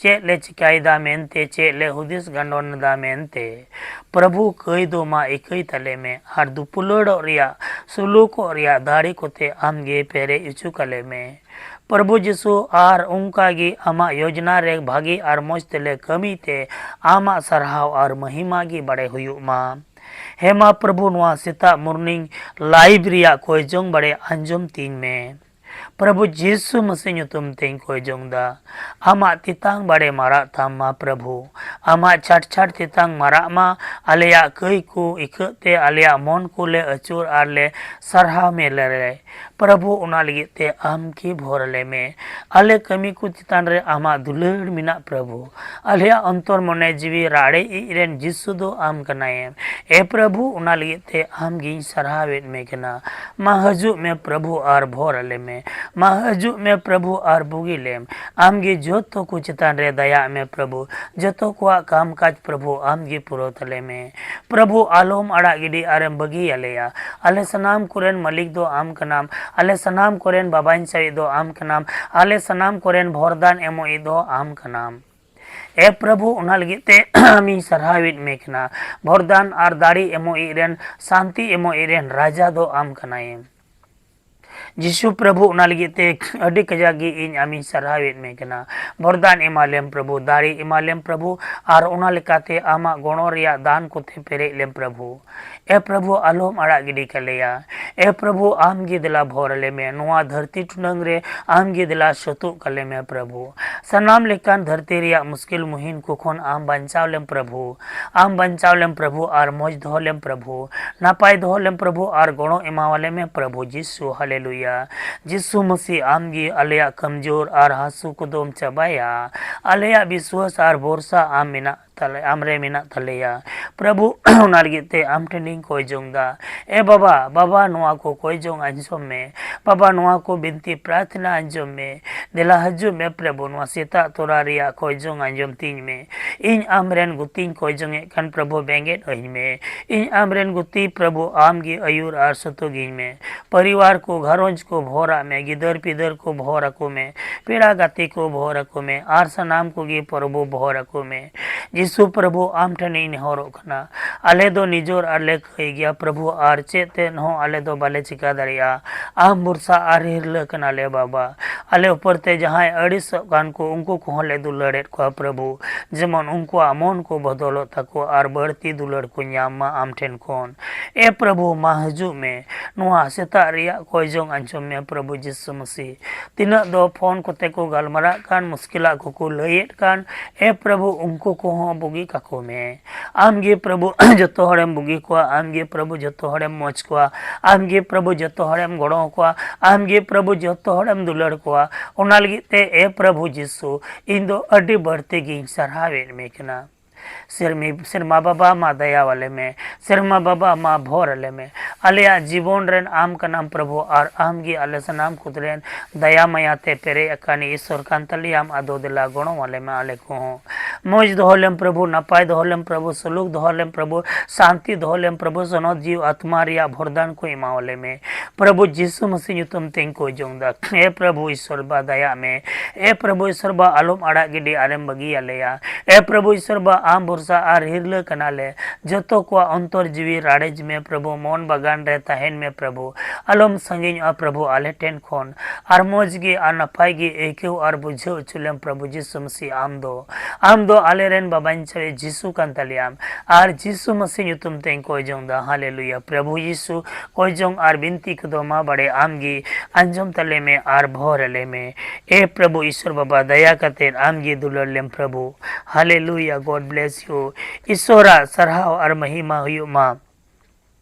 ᱪᱮᱫ ᱞᱮ ᱪᱤᱠᱟᱭᱮᱫᱟ ᱢᱮᱱᱛᱮ, ᱪᱮᱫ ᱞᱮ ᱦᱩᱫᱤᱥ ᱜᱟᱱᱰᱚᱱ ᱮᱫᱟ ᱢᱮᱱᱛᱮ᱾ ᱯᱨᱚᱵᱷᱩ, ᱠᱟᱹᱭ ᱫᱚ ᱢᱟ ᱤᱠᱟᱹᱭ ᱛᱟᱞᱮ ᱢᱮ ᱟᱨ ᱫᱩᱯᱩᱞᱟᱹᱲᱚᱜ ᱨᱮᱭᱟᱜ, ᱥᱩᱞᱩᱠᱚᱜ ᱨᱮᱭᱟᱜ ᱫᱟᱲᱮ ᱠᱚᱛᱮ ᱟᱢ ᱜᱮ ᱯᱮᱨᱮᱡ ᱦᱚᱪᱚ ᱠᱟᱞᱮ ᱢᱮ᱾ ᱯᱨᱚᱵᱷᱩ ᱡᱤᱥᱩ, ᱟᱨ ᱚᱱᱠᱟ ᱜᱮ ᱟᱢᱟᱜ ᱭᱳᱡᱽᱱᱟ ᱨᱮ ᱵᱷᱟᱜᱮ ᱟᱨ ᱢᱚᱡᱽ ᱛᱮᱞᱮ ᱠᱟᱹᱢᱤ ᱛᱮ ᱟᱢᱟᱜ ᱥᱟᱨᱦᱟᱣ ᱟᱨ ᱢᱚᱦᱤᱢᱟ ᱜᱮ ᱵᱟᱲᱮ ᱦᱩᱭᱩᱜ ᱢᱟ᱾ ᱦᱮᱸ ᱢᱟ ᱯᱨᱚᱵᱷᱩ, ᱱᱚᱣᱟ ᱥᱮᱛᱟᱜ morning live ᱨᱮᱭᱟᱜ ᱠᱚᱭ ᱡᱚᱝ ᱵᱟᱲᱮ ᱟᱸᱡᱚᱢ ᱛᱤᱧ ᱢᱮ᱾ ᱯᱨᱚᱵᱷᱩ ᱡᱤᱥᱩ ᱢᱟᱹᱥᱤ ᱧᱩᱛᱩᱢ ᱛᱮᱧ ᱠᱚᱭ ᱡᱚᱝ ᱫᱟ, ᱟᱢᱟᱜ ᱛᱮᱛᱟᱝ ᱵᱟᱲᱮ ᱢᱟᱨᱟᱜ ᱛᱟᱢ ᱢᱟ ᱯᱨᱚᱵᱷᱩ᱾ ᱟᱢᱟᱜ ᱪᱷᱟᱴ ᱪᱷᱟᱴ ᱛᱮᱛᱟᱝ ᱢᱟᱨᱟᱜ ᱢᱟ ᱟᱞᱮᱭᱟᱜ ᱠᱟᱹᱭ ᱠᱚ ᱤᱠᱷᱟᱹᱜ ᱛᱮ ᱟᱞᱮᱭᱟᱜ ᱢᱚᱱ ᱠᱚᱞᱮ ᱟᱹᱪᱩᱨ ᱟᱨ ᱞᱮ ᱥᱟᱨᱦᱟᱣ ᱢᱮ ᱞᱮᱨᱮ᱾ ᱯᱨᱚᱵᱷᱩ, ᱚᱱᱟ ᱞᱟᱹᱜᱤᱫ ᱛᱮ ᱟᱢ ᱜᱮ ᱵᱷᱚᱨ ᱟᱞᱮ ᱢᱮ᱾ ᱟᱞᱮ ᱠᱟᱹᱢᱤ ᱠᱚ ᱪᱮᱛᱟᱱ ᱨᱮ ᱟᱢᱟᱜ ᱫᱩᱞᱟᱹᱲ ᱢᱮᱱᱟᱜ ᱯᱨᱚᱵᱷᱩ᱾ ᱟᱞᱮᱭᱟᱜ ᱚᱱᱛᱚᱨ ᱢᱚᱱᱮ ᱡᱤᱣᱤ ᱨᱟᱲᱮᱡ ᱤᱡ ᱨᱮᱱ ᱡᱤᱥᱩ ᱫᱚ ᱟᱢ ᱠᱟᱱᱟᱭᱮᱢ᱾ ᱮ ᱯᱨᱚᱵᱷᱩ, ᱚᱱᱟ ᱞᱟᱹᱜᱤᱫ ᱛᱮ ᱟᱢ ᱜᱤᱧ ᱥᱟᱨᱦᱟᱣᱮᱫ ᱢᱮ ᱠᱟᱱᱟ᱾ ᱢᱟ ᱦᱤᱡᱩᱜ ᱢᱮ ᱯᱨᱚᱵᱷᱩ ᱟᱨ ᱵᱷᱚᱨ ᱟᱞᱮ ᱢᱮ᱾ ᱢᱟ ᱦᱤᱡᱩᱜ ᱢᱮ ᱯᱨᱚᱵᱷᱩ ᱟᱨ ᱵᱩᱜᱤ ᱞᱮᱢ᱾ ᱟᱢ ᱜᱮ ᱡᱚᱛᱚ ᱠᱚ ᱪᱮᱛᱟᱱ ᱨᱮ ᱫᱟᱭᱟᱜ ᱢᱮ ᱯᱨᱚᱵᱷᱩ᱾ ᱡᱚᱛᱚ ᱠᱚᱣᱟᱜ ᱠᱟᱢ ᱠᱟᱡᱽ ᱯᱨᱚᱵᱷᱩ ᱟᱢ ᱜᱮ ᱯᱩᱨᱟᱹᱣ ᱛᱟᱞᱮ ᱢᱮ᱾ ᱯᱨᱚᱵᱷᱩ, ᱟᱞᱚᱢ ᱟᱲᱟᱜ ᱜᱤᱰᱤ ᱟᱨᱮᱢ ᱵᱟᱹᱜᱤ ᱟᱞᱮᱭᱟ᱾ ᱟᱞᱮ ᱥᱟᱱᱟᱢ ᱠᱚᱨᱮᱱ ᱢᱟᱹᱞᱤᱠ ᱫᱚ ᱟᱢ ᱠᱟᱱᱟᱢ᱾ ᱟᱞᱮ ᱥᱟᱱᱟᱢ ᱠᱚᱨᱮᱱ ᱵᱟᱵᱟᱧ ᱥᱟᱹᱭᱤᱡ ᱫᱚ ᱟᱢ ᱠᱟᱱᱟᱢ᱾ ᱟᱞᱮ ᱥᱟᱱᱟᱢ ᱠᱚᱨᱮᱱ ᱵᱷᱚᱨᱫᱟᱱ ᱮᱢᱚᱜᱤᱡ ᱫᱚ ᱟᱢ ᱠᱟᱱᱟᱢ᱾ ᱮ ᱯᱨᱚᱵᱷᱩ, ᱚᱱᱟ ᱞᱟᱹᱜᱤᱫ ᱛᱮ ᱟᱢᱤᱧ ᱥᱟᱨᱦᱟᱣᱮᱫ ᱢᱮ ᱠᱟᱱᱟ᱾ ᱵᱷᱚᱨᱫᱟᱱ ᱟᱨ ᱫᱟᱲᱮ ᱮᱢᱚᱜᱤᱡ ᱨᱮᱱ, ᱥᱟᱱᱛᱤ ᱮᱢᱚᱜᱤᱡ ᱨᱮᱱ ᱨᱟᱡᱟ ᱫᱚ ᱟᱢ ᱠᱟᱱᱟᱭᱮᱢ᱾ ᱡᱤᱥᱩ ᱯᱨᱚᱵᱷᱩ, ᱚᱱᱟ ᱞᱟᱹᱜᱤᱫ ᱛᱮ ᱟᱹᱰᱤ ᱠᱟᱡᱟᱠ ᱜᱮ ᱤᱧ ᱟᱢᱤᱧ ᱥᱟᱨᱦᱟᱣᱮᱫ ᱢᱮ ᱠᱟᱱᱟ᱾ ᱵᱚᱨᱫᱟᱱ ᱮᱢᱟ ᱞᱮᱢ ᱯᱨᱚᱵᱷᱩ, ᱫᱟᱲᱮ ᱮᱢᱟ ᱞᱮᱢ ᱯᱨᱚᱵᱷᱩ, ᱟᱨ ᱚᱱᱟ ᱞᱮᱠᱟᱛᱮ ᱟᱢᱟᱜ ᱜᱚᱲᱚ ᱨᱮᱭᱟᱜ ᱫᱟᱱ ᱠᱚᱛᱮ ᱯᱮᱨᱮᱡ ᱞᱮᱢ ᱯᱨᱚᱵᱷᱩ᱾ ᱮ ᱯᱨᱚᱵᱷᱩ, ᱟᱞᱚᱢ ᱟᱲᱟᱜ ᱜᱤᱰᱤ ᱠᱟᱞᱮᱭᱟ᱾ ᱮ ᱯᱨᱚᱵᱷᱩ, ᱟᱢ ᱜᱮ ᱫᱮᱞᱟ ᱵᱷᱚᱨ ᱟᱞᱮ ᱢᱮ᱾ ᱱᱚᱣᱟ ᱫᱷᱟᱹᱨᱛᱤ ᱴᱩᱰᱟᱹᱝ ᱨᱮ ᱟᱢ ᱜᱮ ᱫᱮᱞᱟ ᱥᱩᱛᱩᱜ ᱠᱟᱞᱮ ᱢᱮ ᱯᱨᱚᱵᱷᱩ᱾ ᱥᱟᱱᱟᱢ ᱞᱮᱠᱟᱱ ᱫᱷᱟᱹᱨᱛᱤ ᱨᱮᱭᱟᱜ ᱢᱩᱥᱠᱤᱞ ᱢᱩᱦᱤᱢ ᱠᱚ ᱠᱷᱚᱱ ᱟᱢ ᱵᱟᱧᱪᱟᱣ ᱞᱮᱢ ᱯᱨᱚᱵᱷᱩ᱾ ᱟᱢ ᱵᱟᱧᱪᱟᱣ ᱞᱮᱢ ᱯᱨᱚᱵᱷᱩ ᱟᱨ ᱢᱚᱡᱽ ᱫᱚᱦᱚ ᱞᱮᱢ ᱯᱨᱚᱵᱷᱩ᱾ ᱱᱟᱯᱟᱭ ᱫᱚᱦᱚ ᱞᱮᱢ ᱯᱨᱚᱵᱷᱩ ᱟᱨ ᱜᱚᱲᱚ ᱮᱢᱟᱣᱟᱞᱮ ᱢᱮ ᱯᱨᱚᱵᱷᱩ ᱡᱤᱥᱩ᱾ ᱦᱟᱞᱮᱞᱩᱭᱟ᱾ ᱡᱤᱥᱩ ᱢᱟᱹᱥᱤ, ᱟᱢ ᱜᱮ ᱟᱞᱮᱭᱟᱜ ᱠᱟᱢᱡᱳᱨ ᱟᱨ ᱦᱟᱹᱥᱩ ᱠᱚᱫᱚᱢ ᱪᱟᱵᱟᱭᱟ᱾ ᱟᱞᱮᱭᱟᱜ ᱵᱤᱥᱣᱟᱥ ᱟᱨ ᱵᱷᱚᱨᱥᱟ ᱟᱢ ᱢᱮᱱᱟᱜ ᱛᱟᱞᱮ, ᱟᱢ ᱨᱮ ᱢᱮᱱᱟᱜ ᱛᱟᱞᱮᱭᱟ᱾ ᱯᱨᱚᱵᱷᱩ, ᱚᱱᱟ ᱞᱟᱹᱜᱤᱫ ᱛᱮ ᱟᱢ ᱴᱷᱮᱱ ᱤᱧ ᱠᱚᱭ ᱡᱚᱝ ᱫᱟ᱾ ᱮ ᱵᱟᱵᱟ, ᱵᱟᱵᱟ, ᱱᱚᱣᱟ ᱠᱚ ᱠᱚᱭ ᱡᱚᱝ ᱟᱸᱡᱚᱢ ᱢᱮ᱾ ᱵᱟᱵᱟ, ᱱᱚᱣᱟ ᱠᱚ ᱵᱤᱱᱛᱤ ᱯᱨᱟᱨᱛᱷᱱᱟ ᱟᱸᱡᱚᱢ ᱢᱮ᱾ ᱫᱮᱞᱟ ᱦᱤᱡᱩᱜ ᱢᱮ ᱯᱨᱚᱵᱷᱩ, ᱱᱚᱣᱟ ᱥᱮᱛᱟᱜ ᱛᱚᱨᱟ ᱨᱮᱭᱟᱜ ᱠᱚᱭ ᱡᱚᱝ ᱟᱸᱡᱚᱢ ᱛᱤᱧ ᱢᱮ᱾ ᱤᱧ ᱟᱢ ᱨᱮᱱ ᱜᱩᱛᱤᱧ ᱠᱚᱭ ᱡᱚᱝ ᱮᱫ ᱠᱟᱱ ᱯᱨᱚᱵᱷᱩ, ᱵᱮᱸᱜᱮᱫ ᱟᱹᱧ ᱢᱮ᱾ ᱤᱧ ᱟᱢ ᱨᱮᱱ ᱜᱩᱛᱤ ᱯᱨᱚᱵᱷᱩ, ᱟᱢ ᱜᱮ ᱟᱹᱭᱩᱨ ᱟᱨ ᱥᱩᱛᱩᱜᱤᱧ ᱢᱮ᱾ ᱯᱚᱨᱤᱵᱟᱨ ᱠᱚ, ᱜᱷᱟᱨᱚᱸᱡᱽ ᱠᱚ ᱵᱷᱚᱨᱟᱜ ᱢᱮ, ᱜᱤᱫᱟᱹᱨ ᱯᱤᱫᱟᱹᱨ ᱠᱚ ᱵᱷᱚᱨ ᱟᱠᱚ ᱢᱮ, ᱯᱮᱲᱟ ᱜᱟᱛᱮ ᱠᱚ ᱵᱷᱚᱨ ᱟᱠᱚ ᱢᱮ, ᱟᱨ ᱥᱟᱱᱟᱢ ᱠᱚᱜᱮ ᱯᱨᱚᱵᱷᱩ ᱵᱷᱚᱨ ᱟᱠᱚ ᱢᱮ᱾ ᱡᱤᱥᱩ ᱯᱨᱚᱵᱷᱩ, ᱟᱢ ᱴᱷᱮᱱ ᱤᱧ ᱱᱮᱦᱚᱨᱚᱜ ᱠᱟᱱᱟ᱾ ᱟᱞᱮ ᱫᱚ ᱱᱤᱡᱚᱨ ᱟᱨ ᱞᱮ ᱠᱟᱹᱭ ᱜᱮᱭᱟ ᱯᱨᱚᱵᱷᱩ, ᱟᱨ ᱪᱮᱫ ᱛᱮᱫ ᱦᱚᱸ ᱟᱞᱮ ᱫᱚ ᱵᱟᱞᱮ ᱪᱤᱠᱟ ᱫᱟᱲᱮᱭᱟᱜᱼᱟ᱾ ᱟᱢ ᱵᱷᱚᱨᱥᱟ ᱟᱨ ᱦᱤᱨᱞᱟᱹ ᱠᱟᱱᱟᱞᱮ ᱵᱟᱵᱟ᱾ ᱟᱞᱮ ᱩᱯᱚᱨ ᱛᱮ ᱡᱟᱦᱟᱸᱭ ᱟᱹᱲᱤᱥᱚᱜ ᱠᱟᱱ ᱠᱚ, ᱩᱱᱠᱩ ᱠᱚᱦᱚᱸ ᱞᱮ ᱫᱩᱞᱟᱹᱲᱮᱫ ᱠᱚᱣᱟ ᱯᱨᱚᱵᱷᱩ, ᱡᱮᱢᱚᱱ ᱩᱱᱠᱩᱣᱟᱜ ᱢᱚᱱ ᱠᱚ ᱵᱚᱫᱚᱞᱚᱜ ᱛᱟᱠᱚ ᱟᱨ ᱵᱟᱹᱲᱛᱤ ᱫᱩᱞᱟᱹᱲ ᱠᱚ ᱧᱟᱢ ᱢᱟ ᱟᱢ ᱴᱷᱮᱱ ᱠᱷᱚᱱ᱾ ᱮ ᱯᱨᱚᱵᱷᱩ, ᱢᱟ ᱦᱤᱡᱩᱜ ᱢᱮ, ᱱᱚᱣᱟ ᱥᱮᱛᱟᱜ ᱨᱮᱭᱟᱜ ᱠᱚᱭ ᱡᱚᱝ ᱟᱸᱡᱚᱢ ᱢᱮ ᱯᱨᱚᱵᱷᱩ ᱡᱤᱥᱩ ᱢᱟᱹᱥᱤ᱾ ᱛᱤᱱᱟᱹᱜ ᱫᱚ ᱯᱷᱳᱱ ᱠᱚᱛᱮ ᱠᱚ ᱜᱟᱞᱢᱟᱨᱟᱜ ᱠᱟᱱ, ᱢᱩᱥᱠᱤᱞᱟᱜ ᱠᱚᱠᱚ ᱞᱟᱹᱭᱮᱫ ᱠᱟᱱ, ᱮ ᱯᱨᱚᱵᱷᱩ, ᱩᱱᱠᱩ ᱠᱚᱦᱚᱸ ᱵᱩᱜᱤ ᱠᱟᱠᱚ ᱢᱮ᱾ ᱟᱢ ᱜᱮ ᱯᱨᱚᱵᱷᱩ ᱡᱚᱛᱚ ᱦᱚᱲᱮᱢ ᱵᱩᱜᱤ ᱠᱚᱣᱟ, ᱟᱢ ᱜᱮ ᱯᱨᱚᱵᱷᱩ ᱡᱚᱛᱚ ᱦᱚᱲᱮᱢ ᱢᱚᱡᱽ ᱠᱚᱣᱟ, ᱟᱢ ᱜᱮ ᱯᱨᱚᱵᱷᱩ ᱡᱚᱛᱚ ᱦᱚᱲᱮᱢ ᱜᱚᱲᱚ ᱟᱠᱚᱣᱟ, ᱟᱢ ᱜᱮ ᱯᱨᱚᱵᱷᱩ ᱡᱚᱛᱚ ᱦᱚᱲᱮᱢ ᱫᱩᱞᱟᱹᱲ ᱠᱚᱣᱟ᱾ ᱚᱱᱟ ᱞᱟᱹᱜᱤᱫ ᱛᱮ ᱮ ᱯᱨᱚᱵᱷᱩ ᱡᱤᱥᱩ, ᱤᱧ ᱫᱚ ᱟᱹᱰᱤ ᱵᱟᱹᱲᱛᱤ ᱜᱤᱧ ᱥᱟᱨᱦᱟᱣᱮᱫ ᱢᱮ ᱠᱟᱱᱟ᱾ ᱥᱮᱨᱢᱤ-, ᱥᱮᱨᱢᱟ ᱵᱟᱵᱟ, ᱢᱟ ᱫᱟᱭᱟ ᱟᱞᱮ ᱢᱮ᱾ ᱥᱮᱨᱢᱟ ᱵᱟᱵᱟ, ᱢᱟ ᱵᱷᱳᱨ ᱟᱞᱮ ᱢᱮ᱾ ᱟᱞᱮᱭᱟᱜ ᱡᱤᱵᱚᱱ ᱨᱮᱱ ᱟᱢ ᱠᱟᱱᱟᱢ ᱯᱨᱚᱵᱷᱩ, ᱟᱨ ᱟᱢ ᱜᱮ ᱟᱞᱮ ᱥᱟᱱᱟᱢ ᱠᱚᱨᱮᱱ ᱫᱟᱭᱟ ᱢᱟᱭᱟ ᱛᱮ ᱯᱮᱨᱮᱡ ᱟᱠᱟᱱ ᱤᱥᱚᱨ ᱠᱟᱱ ᱛᱟᱞᱮᱭᱟᱢ᱾ ᱟᱫᱚ ᱫᱮᱞᱟ ᱜᱚᱲᱚ ᱟᱞᱮ ᱢᱮ ᱟᱞᱮ ᱠᱚᱦᱚᱸ᱾ ᱢᱚᱡᱽ ᱫᱚᱦᱚ ᱞᱮᱢ ᱯᱨᱚᱵᱷᱩ, ᱱᱟᱯᱟᱭ ᱫᱚᱦᱚ ᱞᱮᱢ ᱯᱨᱚᱵᱷᱩ, ᱥᱩᱞᱩᱠ ᱫᱚᱦᱚ ᱞᱮᱢ ᱯᱨᱚᱵᱷᱩ, ᱥᱟᱱᱛᱤ ᱫᱚᱦᱚ ᱞᱮᱢ ᱯᱨᱚᱵᱷᱩ, ᱥᱚᱱᱚᱛ ᱡᱤᱣᱤ ᱟᱛᱢᱟ ᱨᱮᱭᱟᱜ ᱵᱷᱚᱨᱫᱟᱱ ᱠᱚ ᱮᱢᱟᱣᱟᱞᱮ ᱢᱮ᱾ ᱯᱨᱚᱵᱷᱩ ᱡᱤᱥᱩ ᱢᱟᱹᱥᱤ ᱧᱩᱛᱩᱢ ᱛᱮᱧ ᱠᱚᱭ ᱡᱚᱝ ᱫᱟ᱾ ᱮ ᱯᱨᱚᱵᱷᱩ ᱤᱥᱚᱨ ᱵᱟ, ᱫᱟᱭᱟᱜ ᱢᱮ᱾ ᱮ ᱯᱨᱚᱵᱷᱩ ᱤᱥᱚᱨ ᱵᱟ, ᱟᱞᱚᱢ ᱟᱲᱟᱜ ᱜᱤᱰᱤ ᱟᱞᱮᱢ ᱵᱟᱹᱜᱤᱭᱟᱞᱮᱭᱟ᱾ ᱮ ᱯᱨᱚᱵᱷᱩ ᱤᱥᱚᱨ ᱵᱟ, ᱟᱢ ᱵᱷᱚᱨᱥᱟ ᱟᱨ ᱦᱤᱨᱞᱟᱹ ᱠᱟᱱᱟᱞᱮ᱾ ᱡᱚᱛᱚ ᱠᱚᱣᱟᱜ ᱚᱱᱛᱚᱨ ᱡᱤᱣᱤ ᱨᱟᱲᱮᱡ ᱢᱮ ᱯᱨᱚᱵᱷᱩ, ᱢᱚᱱ ᱵᱟᱜᱟᱱ ᱨᱮ ᱛᱟᱦᱮᱱ ᱢᱮ ᱯᱨᱚᱵᱷᱩ, ᱟᱞᱚᱢ ᱥᱟᱺᱜᱤᱧᱚᱜᱼᱟ ᱯᱨᱚᱵᱷᱩ ᱟᱞᱮ ᱴᱷᱮᱱ ᱠᱷᱚᱱ᱾ ᱟᱨ ᱢᱚᱡᱽ ᱜᱮ ᱟᱨ ᱱᱟᱯᱟᱭ ᱜᱮ ᱟᱹᱭᱠᱟᱹᱣ ᱟᱨ ᱵᱩᱡᱷᱟᱹᱣ ᱦᱚᱪᱚ ᱞᱮᱢ ᱯᱨᱚᱵᱷᱩ ᱡᱤᱥᱩ ᱢᱟᱹᱥᱤ ᱟᱢ ᱫᱚ᱾ ᱟᱢ ᱫᱚ ᱟᱞᱮᱨᱮᱱ ᱵᱟᱵᱟᱧᱪᱟᱣᱤᱡ ᱡᱤᱥᱩ ᱠᱟᱱ ᱛᱟᱞᱮᱭᱟᱢ᱾ ᱟᱨ ᱡᱤᱥᱩ ᱢᱟᱹᱥᱤ ᱧᱩᱛᱩᱢ ᱛᱮᱧ ᱠᱚᱭ ᱡᱚᱝ ᱫᱟ᱾ ᱦᱟᱞᱮᱞᱩᱭᱟ᱾ ᱯᱨᱚᱵᱷᱩ ᱡᱤᱥᱩ, ᱠᱚᱭ ᱡᱚᱝ ᱟᱨ ᱵᱤᱱᱛᱤ ᱠᱚᱫᱚ ᱢᱟ ᱵᱟᱲᱮ ᱟᱢ ᱜᱮ ᱟᱸᱡᱚᱢ ᱛᱟᱞᱮ ᱢᱮ ᱟᱨ ᱵᱷᱚᱨ ᱟᱞᱮ ᱢᱮ᱾ ᱮ ᱯᱨᱚᱵᱷᱩ ᱤᱥᱚᱨ ᱵᱟᱵᱟ, ᱫᱟᱭᱟ ᱠᱟᱛᱮ ᱟᱢ ᱜᱮ ᱫᱩᱞᱟᱹᱲ ᱞᱮᱢ ᱯᱨᱚᱵᱷᱩ᱾ ᱦᱟᱞᱮᱞᱩᱭᱟ, God bless you᱾ ᱤᱥᱚᱨᱟᱜ ᱥᱟᱨᱦᱟᱣ ᱟᱨ ᱢᱟᱦᱤᱢᱟ ᱦᱩᱭᱩᱜ ᱢᱟ᱾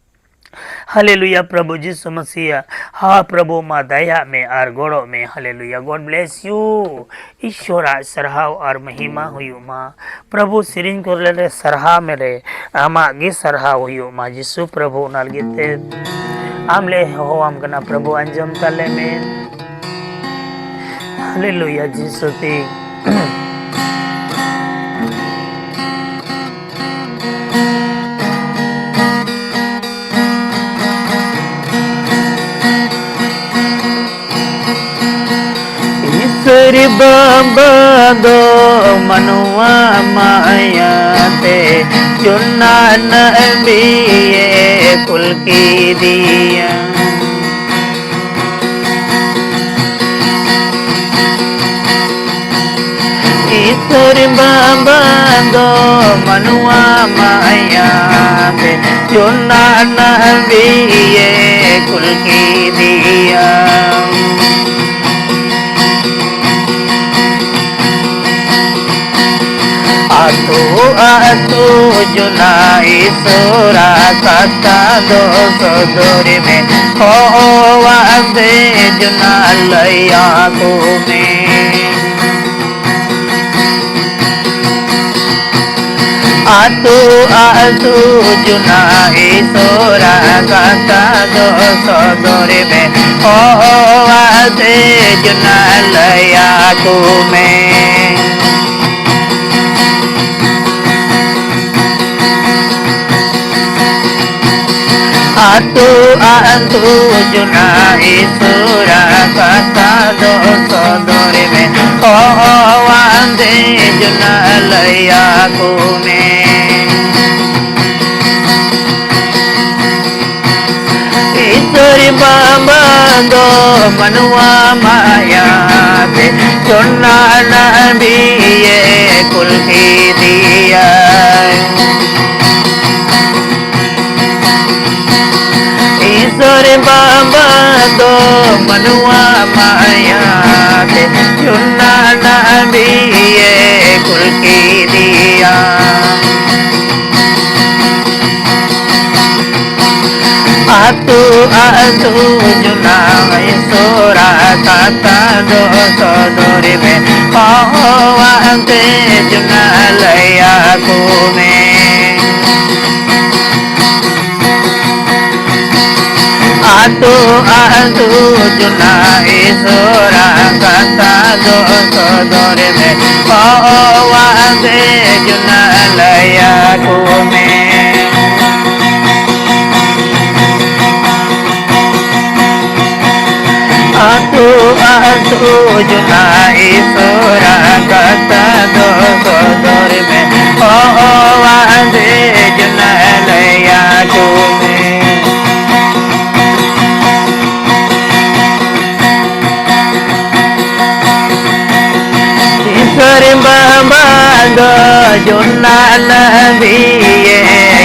ᱦᱟᱞᱮᱞᱩᱭᱟ, ᱯᱨᱚᱵᱷᱩ ᱡᱤᱥᱩ ᱢᱟᱥᱤᱭᱟ, ᱦᱟ ᱯᱨᱚᱵᱷᱩ, ᱢᱟ ᱫᱟᱭᱟᱜ ᱢᱮ ᱟᱨ ᱜᱚᱲᱚᱜ ᱢᱮ᱾ ᱦᱟᱞᱮᱞᱩᱭᱟ, God bless you᱾ ᱤᱥᱚᱨᱟᱜ ᱥᱟᱨᱦᱟᱣ ᱟᱨ ᱢᱟᱦᱤᱢᱟ ᱦᱩᱭᱩᱜ ᱢᱟ᱾ ᱯᱨᱚᱵᱷᱩ, ᱥᱮᱨᱮᱧ ᱠᱚᱨᱮ ᱞᱮ ᱥᱟᱨᱦᱟᱣ ᱢᱮ ᱨᱮ, ᱟᱢᱟᱜ ᱜᱮ ᱥᱟᱨᱦᱟᱣ ᱦᱩᱭᱩᱜ ᱢᱟ ᱡᱤᱥᱩ ᱯᱨᱚᱵᱷᱩ᱾ ᱚᱱᱟ ᱞᱟᱹᱜᱤᱫ ᱛᱮ ᱟᱢ ᱞᱮ ᱦᱚᱦᱚᱣᱟᱢ ᱠᱟᱱᱟ ᱯᱨᱚᱵᱷᱩ, ᱟᱸᱡᱚᱢ ᱛᱟᱞᱮ ᱢᱮ᱾ ᱦᱟᱞᱮᱞᱩᱭᱟ ᱡᱤᱥᱩ ᱛᱤ᱾ ᱤᱥᱮ ᱨᱮ ᱵᱟᱵᱟ ᱫᱚ ᱢᱟᱱᱣᱟ ᱢᱟᱭᱟ ᱛᱮ ᱡᱚᱱᱟ ᱱᱟᱹᱵᱤᱭᱮ ᱠᱩᱞ ᱠᱮᱫᱮᱭᱟ᱾ ᱤᱥᱚᱨ ᱵᱟᱵᱟ ᱫᱚ ᱢᱟᱱᱣᱟ ᱢᱟᱭᱟ ᱛᱮ ᱡᱚᱱᱟ ᱱᱟᱹᱵᱤᱭᱮ ᱠᱩᱞ ᱠᱮᱫᱮᱭᱟ᱾ ᱟᱛᱳ ᱟᱛᱳ ᱡᱚᱱᱟ ᱤᱥᱚᱨᱟ ᱠᱟᱛᱷᱟ ᱫᱚ ᱥᱚᱫᱚᱨ ᱢᱮ, ᱦᱚᱦᱚᱣᱟᱫᱮ ᱡᱚᱱᱟ ᱞᱟᱹᱭ ᱟᱠᱚ ᱢᱮ᱾ ᱟᱛᱳ ᱟᱛᱳ ᱡᱚᱱᱟ ᱤᱥᱚᱨᱟ ᱠᱟᱛᱷᱟ ᱫᱚ ᱥᱚᱫᱚᱨ ᱢᱮ, ᱦᱚᱦᱚᱣᱟᱫᱮ ᱡᱚᱱᱟ ᱞᱟᱹᱭ ᱟᱠᱚ ᱢᱮ᱾ ᱟᱛᱳ ᱟᱛᱳ ᱡᱚᱱᱟ ᱤᱥᱚᱨᱟ ᱠᱟᱛᱷᱟ ᱫᱚ ᱥᱚᱫᱚᱨ ᱢᱮ, ᱦᱚᱦᱚᱣᱟᱫᱮ ᱡᱚᱱᱟ ᱞᱟᱹᱭ ᱟᱠᱚ ᱢᱮ᱾ ᱤᱥᱚᱨ ᱵᱟᱵᱟ ᱫᱚ ᱢᱟᱱᱣᱟ ᱢᱟᱭᱟ ᱛᱮ ᱡᱚᱱᱟ ᱱᱟᱹᱵᱤᱭᱮ ᱠᱩᱞ ᱠᱮᱫᱮᱭᱟᱭ᱾ ᱤᱥᱚᱨ ᱵᱟᱵᱟ ᱫᱚ ᱢᱟᱱᱣᱟ ᱢᱟᱭᱟ ᱛᱮ ᱡᱚᱱᱟ ᱱᱟᱹᱵᱤᱭᱮ ᱠᱩᱞ ᱠᱮᱫᱮᱭᱟ᱾ ᱟᱛᱳ ᱟᱛᱳ ᱡᱚᱱᱟ ᱤᱥᱚᱨᱟ ᱠᱟᱛᱷᱟ ᱫᱚ ᱥᱚᱫᱚᱨ ᱢᱮ, ᱦᱚᱦᱚᱣᱟᱫᱮ ᱡᱚᱱᱟ ᱞᱟᱹᱭ ᱟᱠᱚ ᱢᱮ᱾ ᱟᱛᱳ ᱟᱛᱳ ᱡᱚᱱᱟ ᱤᱥᱚᱨᱟ ᱠᱟᱛᱷᱟ ᱫᱚ ᱥᱚᱫᱚᱨ ᱢᱮ, ᱦᱚᱦᱚᱣᱟᱫᱮ ᱡᱚᱱᱟ ᱞᱟᱹᱭ ᱟᱠᱚ ᱢᱮ᱾ ᱟᱹᱛᱩ ᱟᱹᱛᱩ ᱡᱚᱱᱟ ᱤᱥᱚᱨᱟ ᱠᱟᱛᱷᱟ ᱫᱚ ᱥᱚᱫᱚᱨ ᱢᱮ᱾ ᱦᱚᱦᱚᱣᱟᱫᱮ ᱡᱚᱱᱟ ᱞᱟᱹᱭ ᱟᱠᱚ ᱢᱮ᱾ ᱤᱥᱚᱨ ᱵᱟᱵᱟ ᱫᱚ ᱡᱚᱱᱟ ᱱᱟᱵᱤᱭᱮ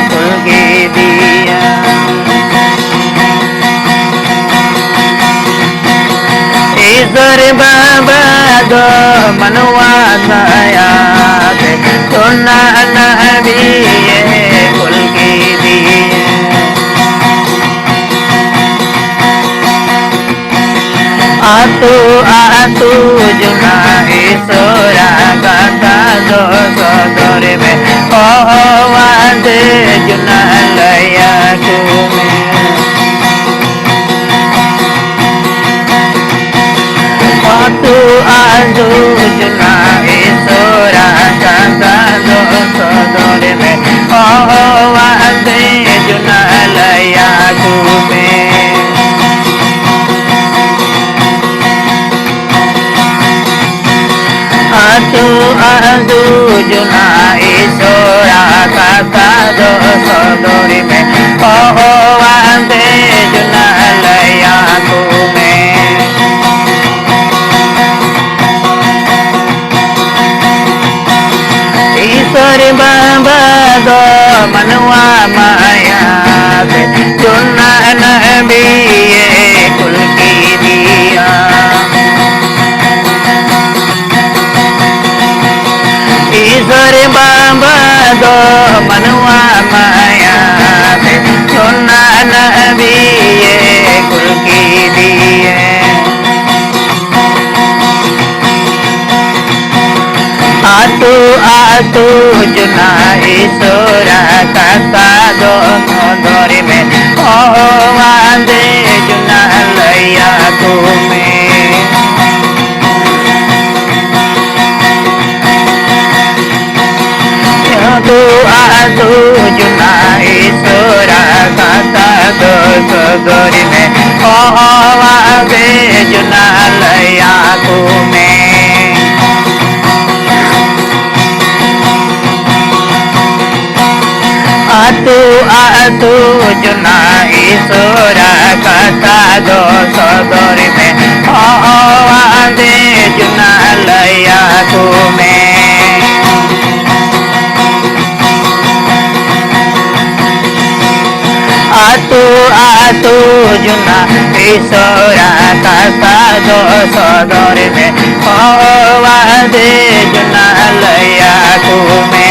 ᱠᱩᱞ ᱠᱮᱫᱮᱭᱟ᱾ ᱤᱥᱚᱨ ᱵᱟᱵᱟ ᱫᱚ ᱢᱟᱱᱣᱟ ᱫᱟᱭᱟ ᱛᱮ ᱡᱚᱱᱟ ᱱᱟᱵᱤᱭᱮ ᱠᱩᱞ ᱠᱮᱫᱮᱭᱟ᱾ ᱟᱹᱛᱩ ᱟᱹᱛᱩ ᱡᱚᱱᱟ ᱤᱥᱚᱨᱟ ᱠᱟᱛᱷᱟ ᱫᱚ ᱥᱚᱫᱚᱨ ᱢᱮ᱾ ᱦᱚᱦᱚᱣᱟᱫᱮ ᱡᱚᱱᱟ ᱞᱟᱹᱭ ᱟᱠᱚ ᱢᱮ᱾ ᱟᱹᱛᱩ ᱟᱹᱛᱩ ᱡᱚᱱᱟ ᱤᱥᱚᱨᱟ ᱠᱟᱛᱷᱟ ᱫᱚ ᱥᱚᱫᱚᱨ ᱢᱮ᱾ ᱦᱚᱦᱚᱣᱟᱫᱮ ᱡᱚᱱᱟ ᱞᱟᱹᱭ ᱟᱠᱚ ᱢᱮ᱾ ᱟᱹᱛᱩ ᱟᱹᱛᱩ ᱡᱚᱱᱟ ᱤᱥᱚᱨᱟ ᱠᱟᱛᱷᱟ ᱫᱚ ᱥᱚᱫᱚᱨ ᱢᱮ᱾ ᱦᱚᱦᱚᱣᱟᱫᱮ ᱡᱚᱱᱟ ᱞᱟᱹᱭ ᱟᱠᱚ ᱢᱮ᱾ ᱤᱥᱚᱨ ᱵᱟᱵᱟ ᱫᱚ ᱢᱟᱱᱣᱟ ᱢᱟᱭᱟ ᱛᱮ ᱡᱚᱱᱟ ᱱᱟᱵᱤᱭᱮ ᱠᱩᱞ ᱠᱮᱫᱮᱭᱟ᱾ ᱤᱥᱚᱨ ᱵᱟᱵᱟ ᱫᱚ ᱢᱟᱱᱣᱟ ᱢᱟᱭᱟ ᱛᱮ ᱡᱚᱱᱟ ᱱᱟᱵᱤᱭᱮ ᱠᱩᱞ ᱠᱮᱫᱮᱭᱟ᱾ ᱟᱹᱛᱩ ᱟᱹᱛᱩ ᱡᱚᱱᱟ ᱤᱥᱚᱨᱟ ᱠᱟᱛᱷᱟ ᱫᱚ ᱥᱚᱫᱚᱨ ᱢᱮ᱾ ᱦᱚᱦᱚᱣᱟᱫᱮ ᱡᱚᱱᱟ ᱞᱟᱹᱭ ᱟᱠᱚ ᱢᱮ᱾ ᱟᱹᱛᱩ ᱟᱹᱛᱩ ᱡᱚᱱᱟ ᱤᱥᱚᱨᱟ ᱠᱟᱛᱷᱟ ᱫᱚ ᱥᱚᱫᱚᱨ ᱢᱮ᱾ ᱦᱚᱦᱚᱣᱟᱫᱮ ᱞᱟᱹᱭᱟᱠᱚ ᱢᱮ᱾ ᱟᱹᱛᱩ ᱟᱹᱛᱩ ᱡᱚᱱᱟ ᱤᱥᱚᱨᱟ ᱠᱟᱛᱷᱟ ᱫᱚ ᱥᱚᱫᱚᱨ ᱢᱮ᱾ ᱦᱚᱦᱚᱣᱟᱫᱮ ᱡᱚᱱᱟ ᱞᱟᱹᱭᱟᱠᱚ ᱢᱮ᱾ ᱟᱹᱛᱩ ᱟᱹᱛᱩ ᱡᱚᱱᱟ ᱤᱥᱚᱨᱟ ᱠᱟᱛᱷᱟ ᱫᱚ ᱥᱚᱫᱚᱨ ᱢᱮ᱾ ᱦᱚᱦᱚᱣᱟᱫᱮ ᱡᱚᱱᱟ ᱞᱟᱹᱭᱟᱠᱚ ᱢᱮ᱾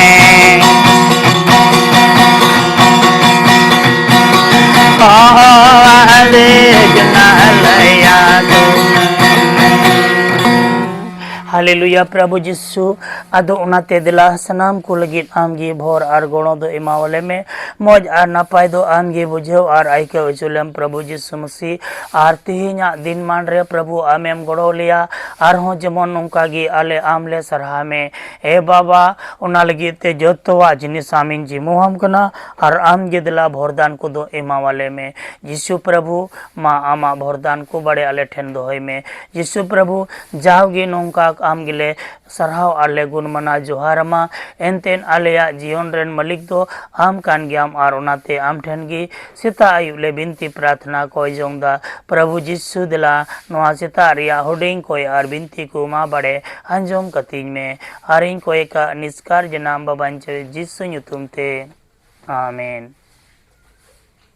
ᱦᱚᱦᱚᱣᱟᱫᱮ ᱡᱚᱱᱟ ᱞᱟᱹᱭᱟᱠᱚ ᱢᱮ᱾ ᱦᱟᱞᱮᱞᱩᱭᱟ, ᱯᱨᱚᱵᱷᱩ ᱡᱤᱥᱩ᱾ ᱟᱫᱚ ᱚᱱᱟᱛᱮ ᱫᱮᱞᱟ, ᱥᱟᱱᱟᱢ ᱠᱚ ᱞᱟᱹᱜᱤᱫ ᱟᱢ ᱜᱮ ᱵᱷᱚᱨ ᱟᱨ ᱜᱚᱲᱚ ᱫᱚ ᱮᱢᱟᱣᱟᱞᱮ ᱢᱮ᱾ ᱢᱚᱡᱽ ᱟᱨ ᱱᱟᱯᱟᱭ ᱫᱚ ᱟᱢ ᱜᱮ ᱵᱩᱡᱷᱟᱹᱣ ᱟᱨ ᱟᱹᱭᱠᱟᱹᱣ ᱦᱚᱪᱚ ᱞᱮᱢ, ᱯᱨᱚᱵᱷᱩ ᱡᱤᱥᱩ ᱢᱟᱹᱥᱤ᱾ ᱟᱨ ᱛᱮᱦᱮᱧᱟᱜ ᱫᱤᱱ ᱢᱟᱱ ᱨᱮ, ᱯᱨᱚᱵᱷᱩ, ᱟᱢᱮᱢ ᱜᱚᱲᱚ ᱞᱮᱭᱟ᱾ ᱟᱨᱦᱚᱸ ᱡᱮᱢᱚᱱ ᱱᱚᱝᱠᱟ ᱜᱮ ᱟᱞᱮ ᱟᱢ ᱞᱮ ᱥᱟᱨᱦᱟᱣ ᱢᱮ᱾ ᱮ ᱵᱟᱵᱟ, ᱚᱱᱟ ᱞᱟᱹᱜᱤᱫ ᱛᱮ ᱡᱚᱛᱚᱣᱟᱜ ᱡᱤᱱᱤᱥ ᱟᱢᱤᱧ ᱡᱤᱢᱟᱹᱣᱟᱢ ᱠᱟᱱᱟ᱾ ᱟᱨ ᱟᱢ ᱜᱮ ᱫᱮᱞᱟ ᱵᱷᱚᱨᱫᱟᱱ ᱠᱚᱫᱚ ᱮᱢᱟᱣᱟᱞᱮ ᱢᱮ᱾ ᱡᱤᱥᱩ ᱯᱨᱚᱵᱷᱩ, ᱢᱟ ᱟᱢᱟᱜ ᱵᱷᱚᱨᱫᱟᱱ ᱠᱚ ᱵᱟᱲᱮ ᱟᱞᱮ ᱴᱷᱮᱱ ᱫᱚᱦᱚᱭ ᱢᱮ᱾ ᱡᱤᱥᱩ ᱯᱨᱚᱵᱷᱩ, ᱡᱟᱣᱜᱮ ᱱᱚᱝᱠᱟ ᱟᱢ ᱜᱮᱞᱮ ᱥᱟᱨᱦᱟᱣ ᱟᱨ ᱞᱮ ᱜᱩᱱ ᱢᱟᱱᱟᱣ ᱡᱚᱦᱟᱨ ᱟᱢᱟ᱾ ᱮᱱᱛᱮᱱ ᱟᱞᱮᱭᱟᱜ ᱡᱤᱭᱚᱱ ᱨᱮᱱ ᱢᱟᱹᱞᱤᱠ ᱫᱚ ᱟᱢ ᱠᱟᱱ ᱜᱮᱭᱟᱢ, ᱟᱨ ᱚᱱᱟᱛᱮ ᱟᱢ ᱴᱷᱮᱱ ᱜᱮ ᱥᱮᱛᱟᱜ ᱟᱹᱭᱩᱵ ᱞᱮ ᱵᱤᱱᱛᱤ ᱯᱨᱟᱨᱛᱷᱱᱟ ᱠᱚᱭ ᱡᱚᱝ ᱫᱟ᱾ ᱯᱨᱚᱵᱷᱩ ᱡᱤᱥᱩ, ᱫᱮᱞᱟ ᱱᱚᱣᱟ ᱥᱮᱛᱟᱜ ᱨᱮᱭᱟᱜ ᱦᱩᱰᱤᱧ ᱠᱚᱭ ᱟᱨ ᱵᱤᱱᱛᱤ ᱠᱚ ᱢᱟ ᱵᱟᱲᱮ ᱟᱸᱡᱚᱢ ᱠᱟᱹᱛᱤᱧ ᱢᱮ᱾ ᱟᱨᱤᱧ ᱠᱚᱭ ᱠᱟᱜ ᱱᱤᱥᱠᱟᱨ ᱡᱟᱱᱟᱢ ᱵᱟᱵᱟᱧᱪᱚ ᱡᱤᱥᱩ ᱧᱩᱛᱩᱢ ᱛᱮ, ᱟᱢᱮᱱ᱾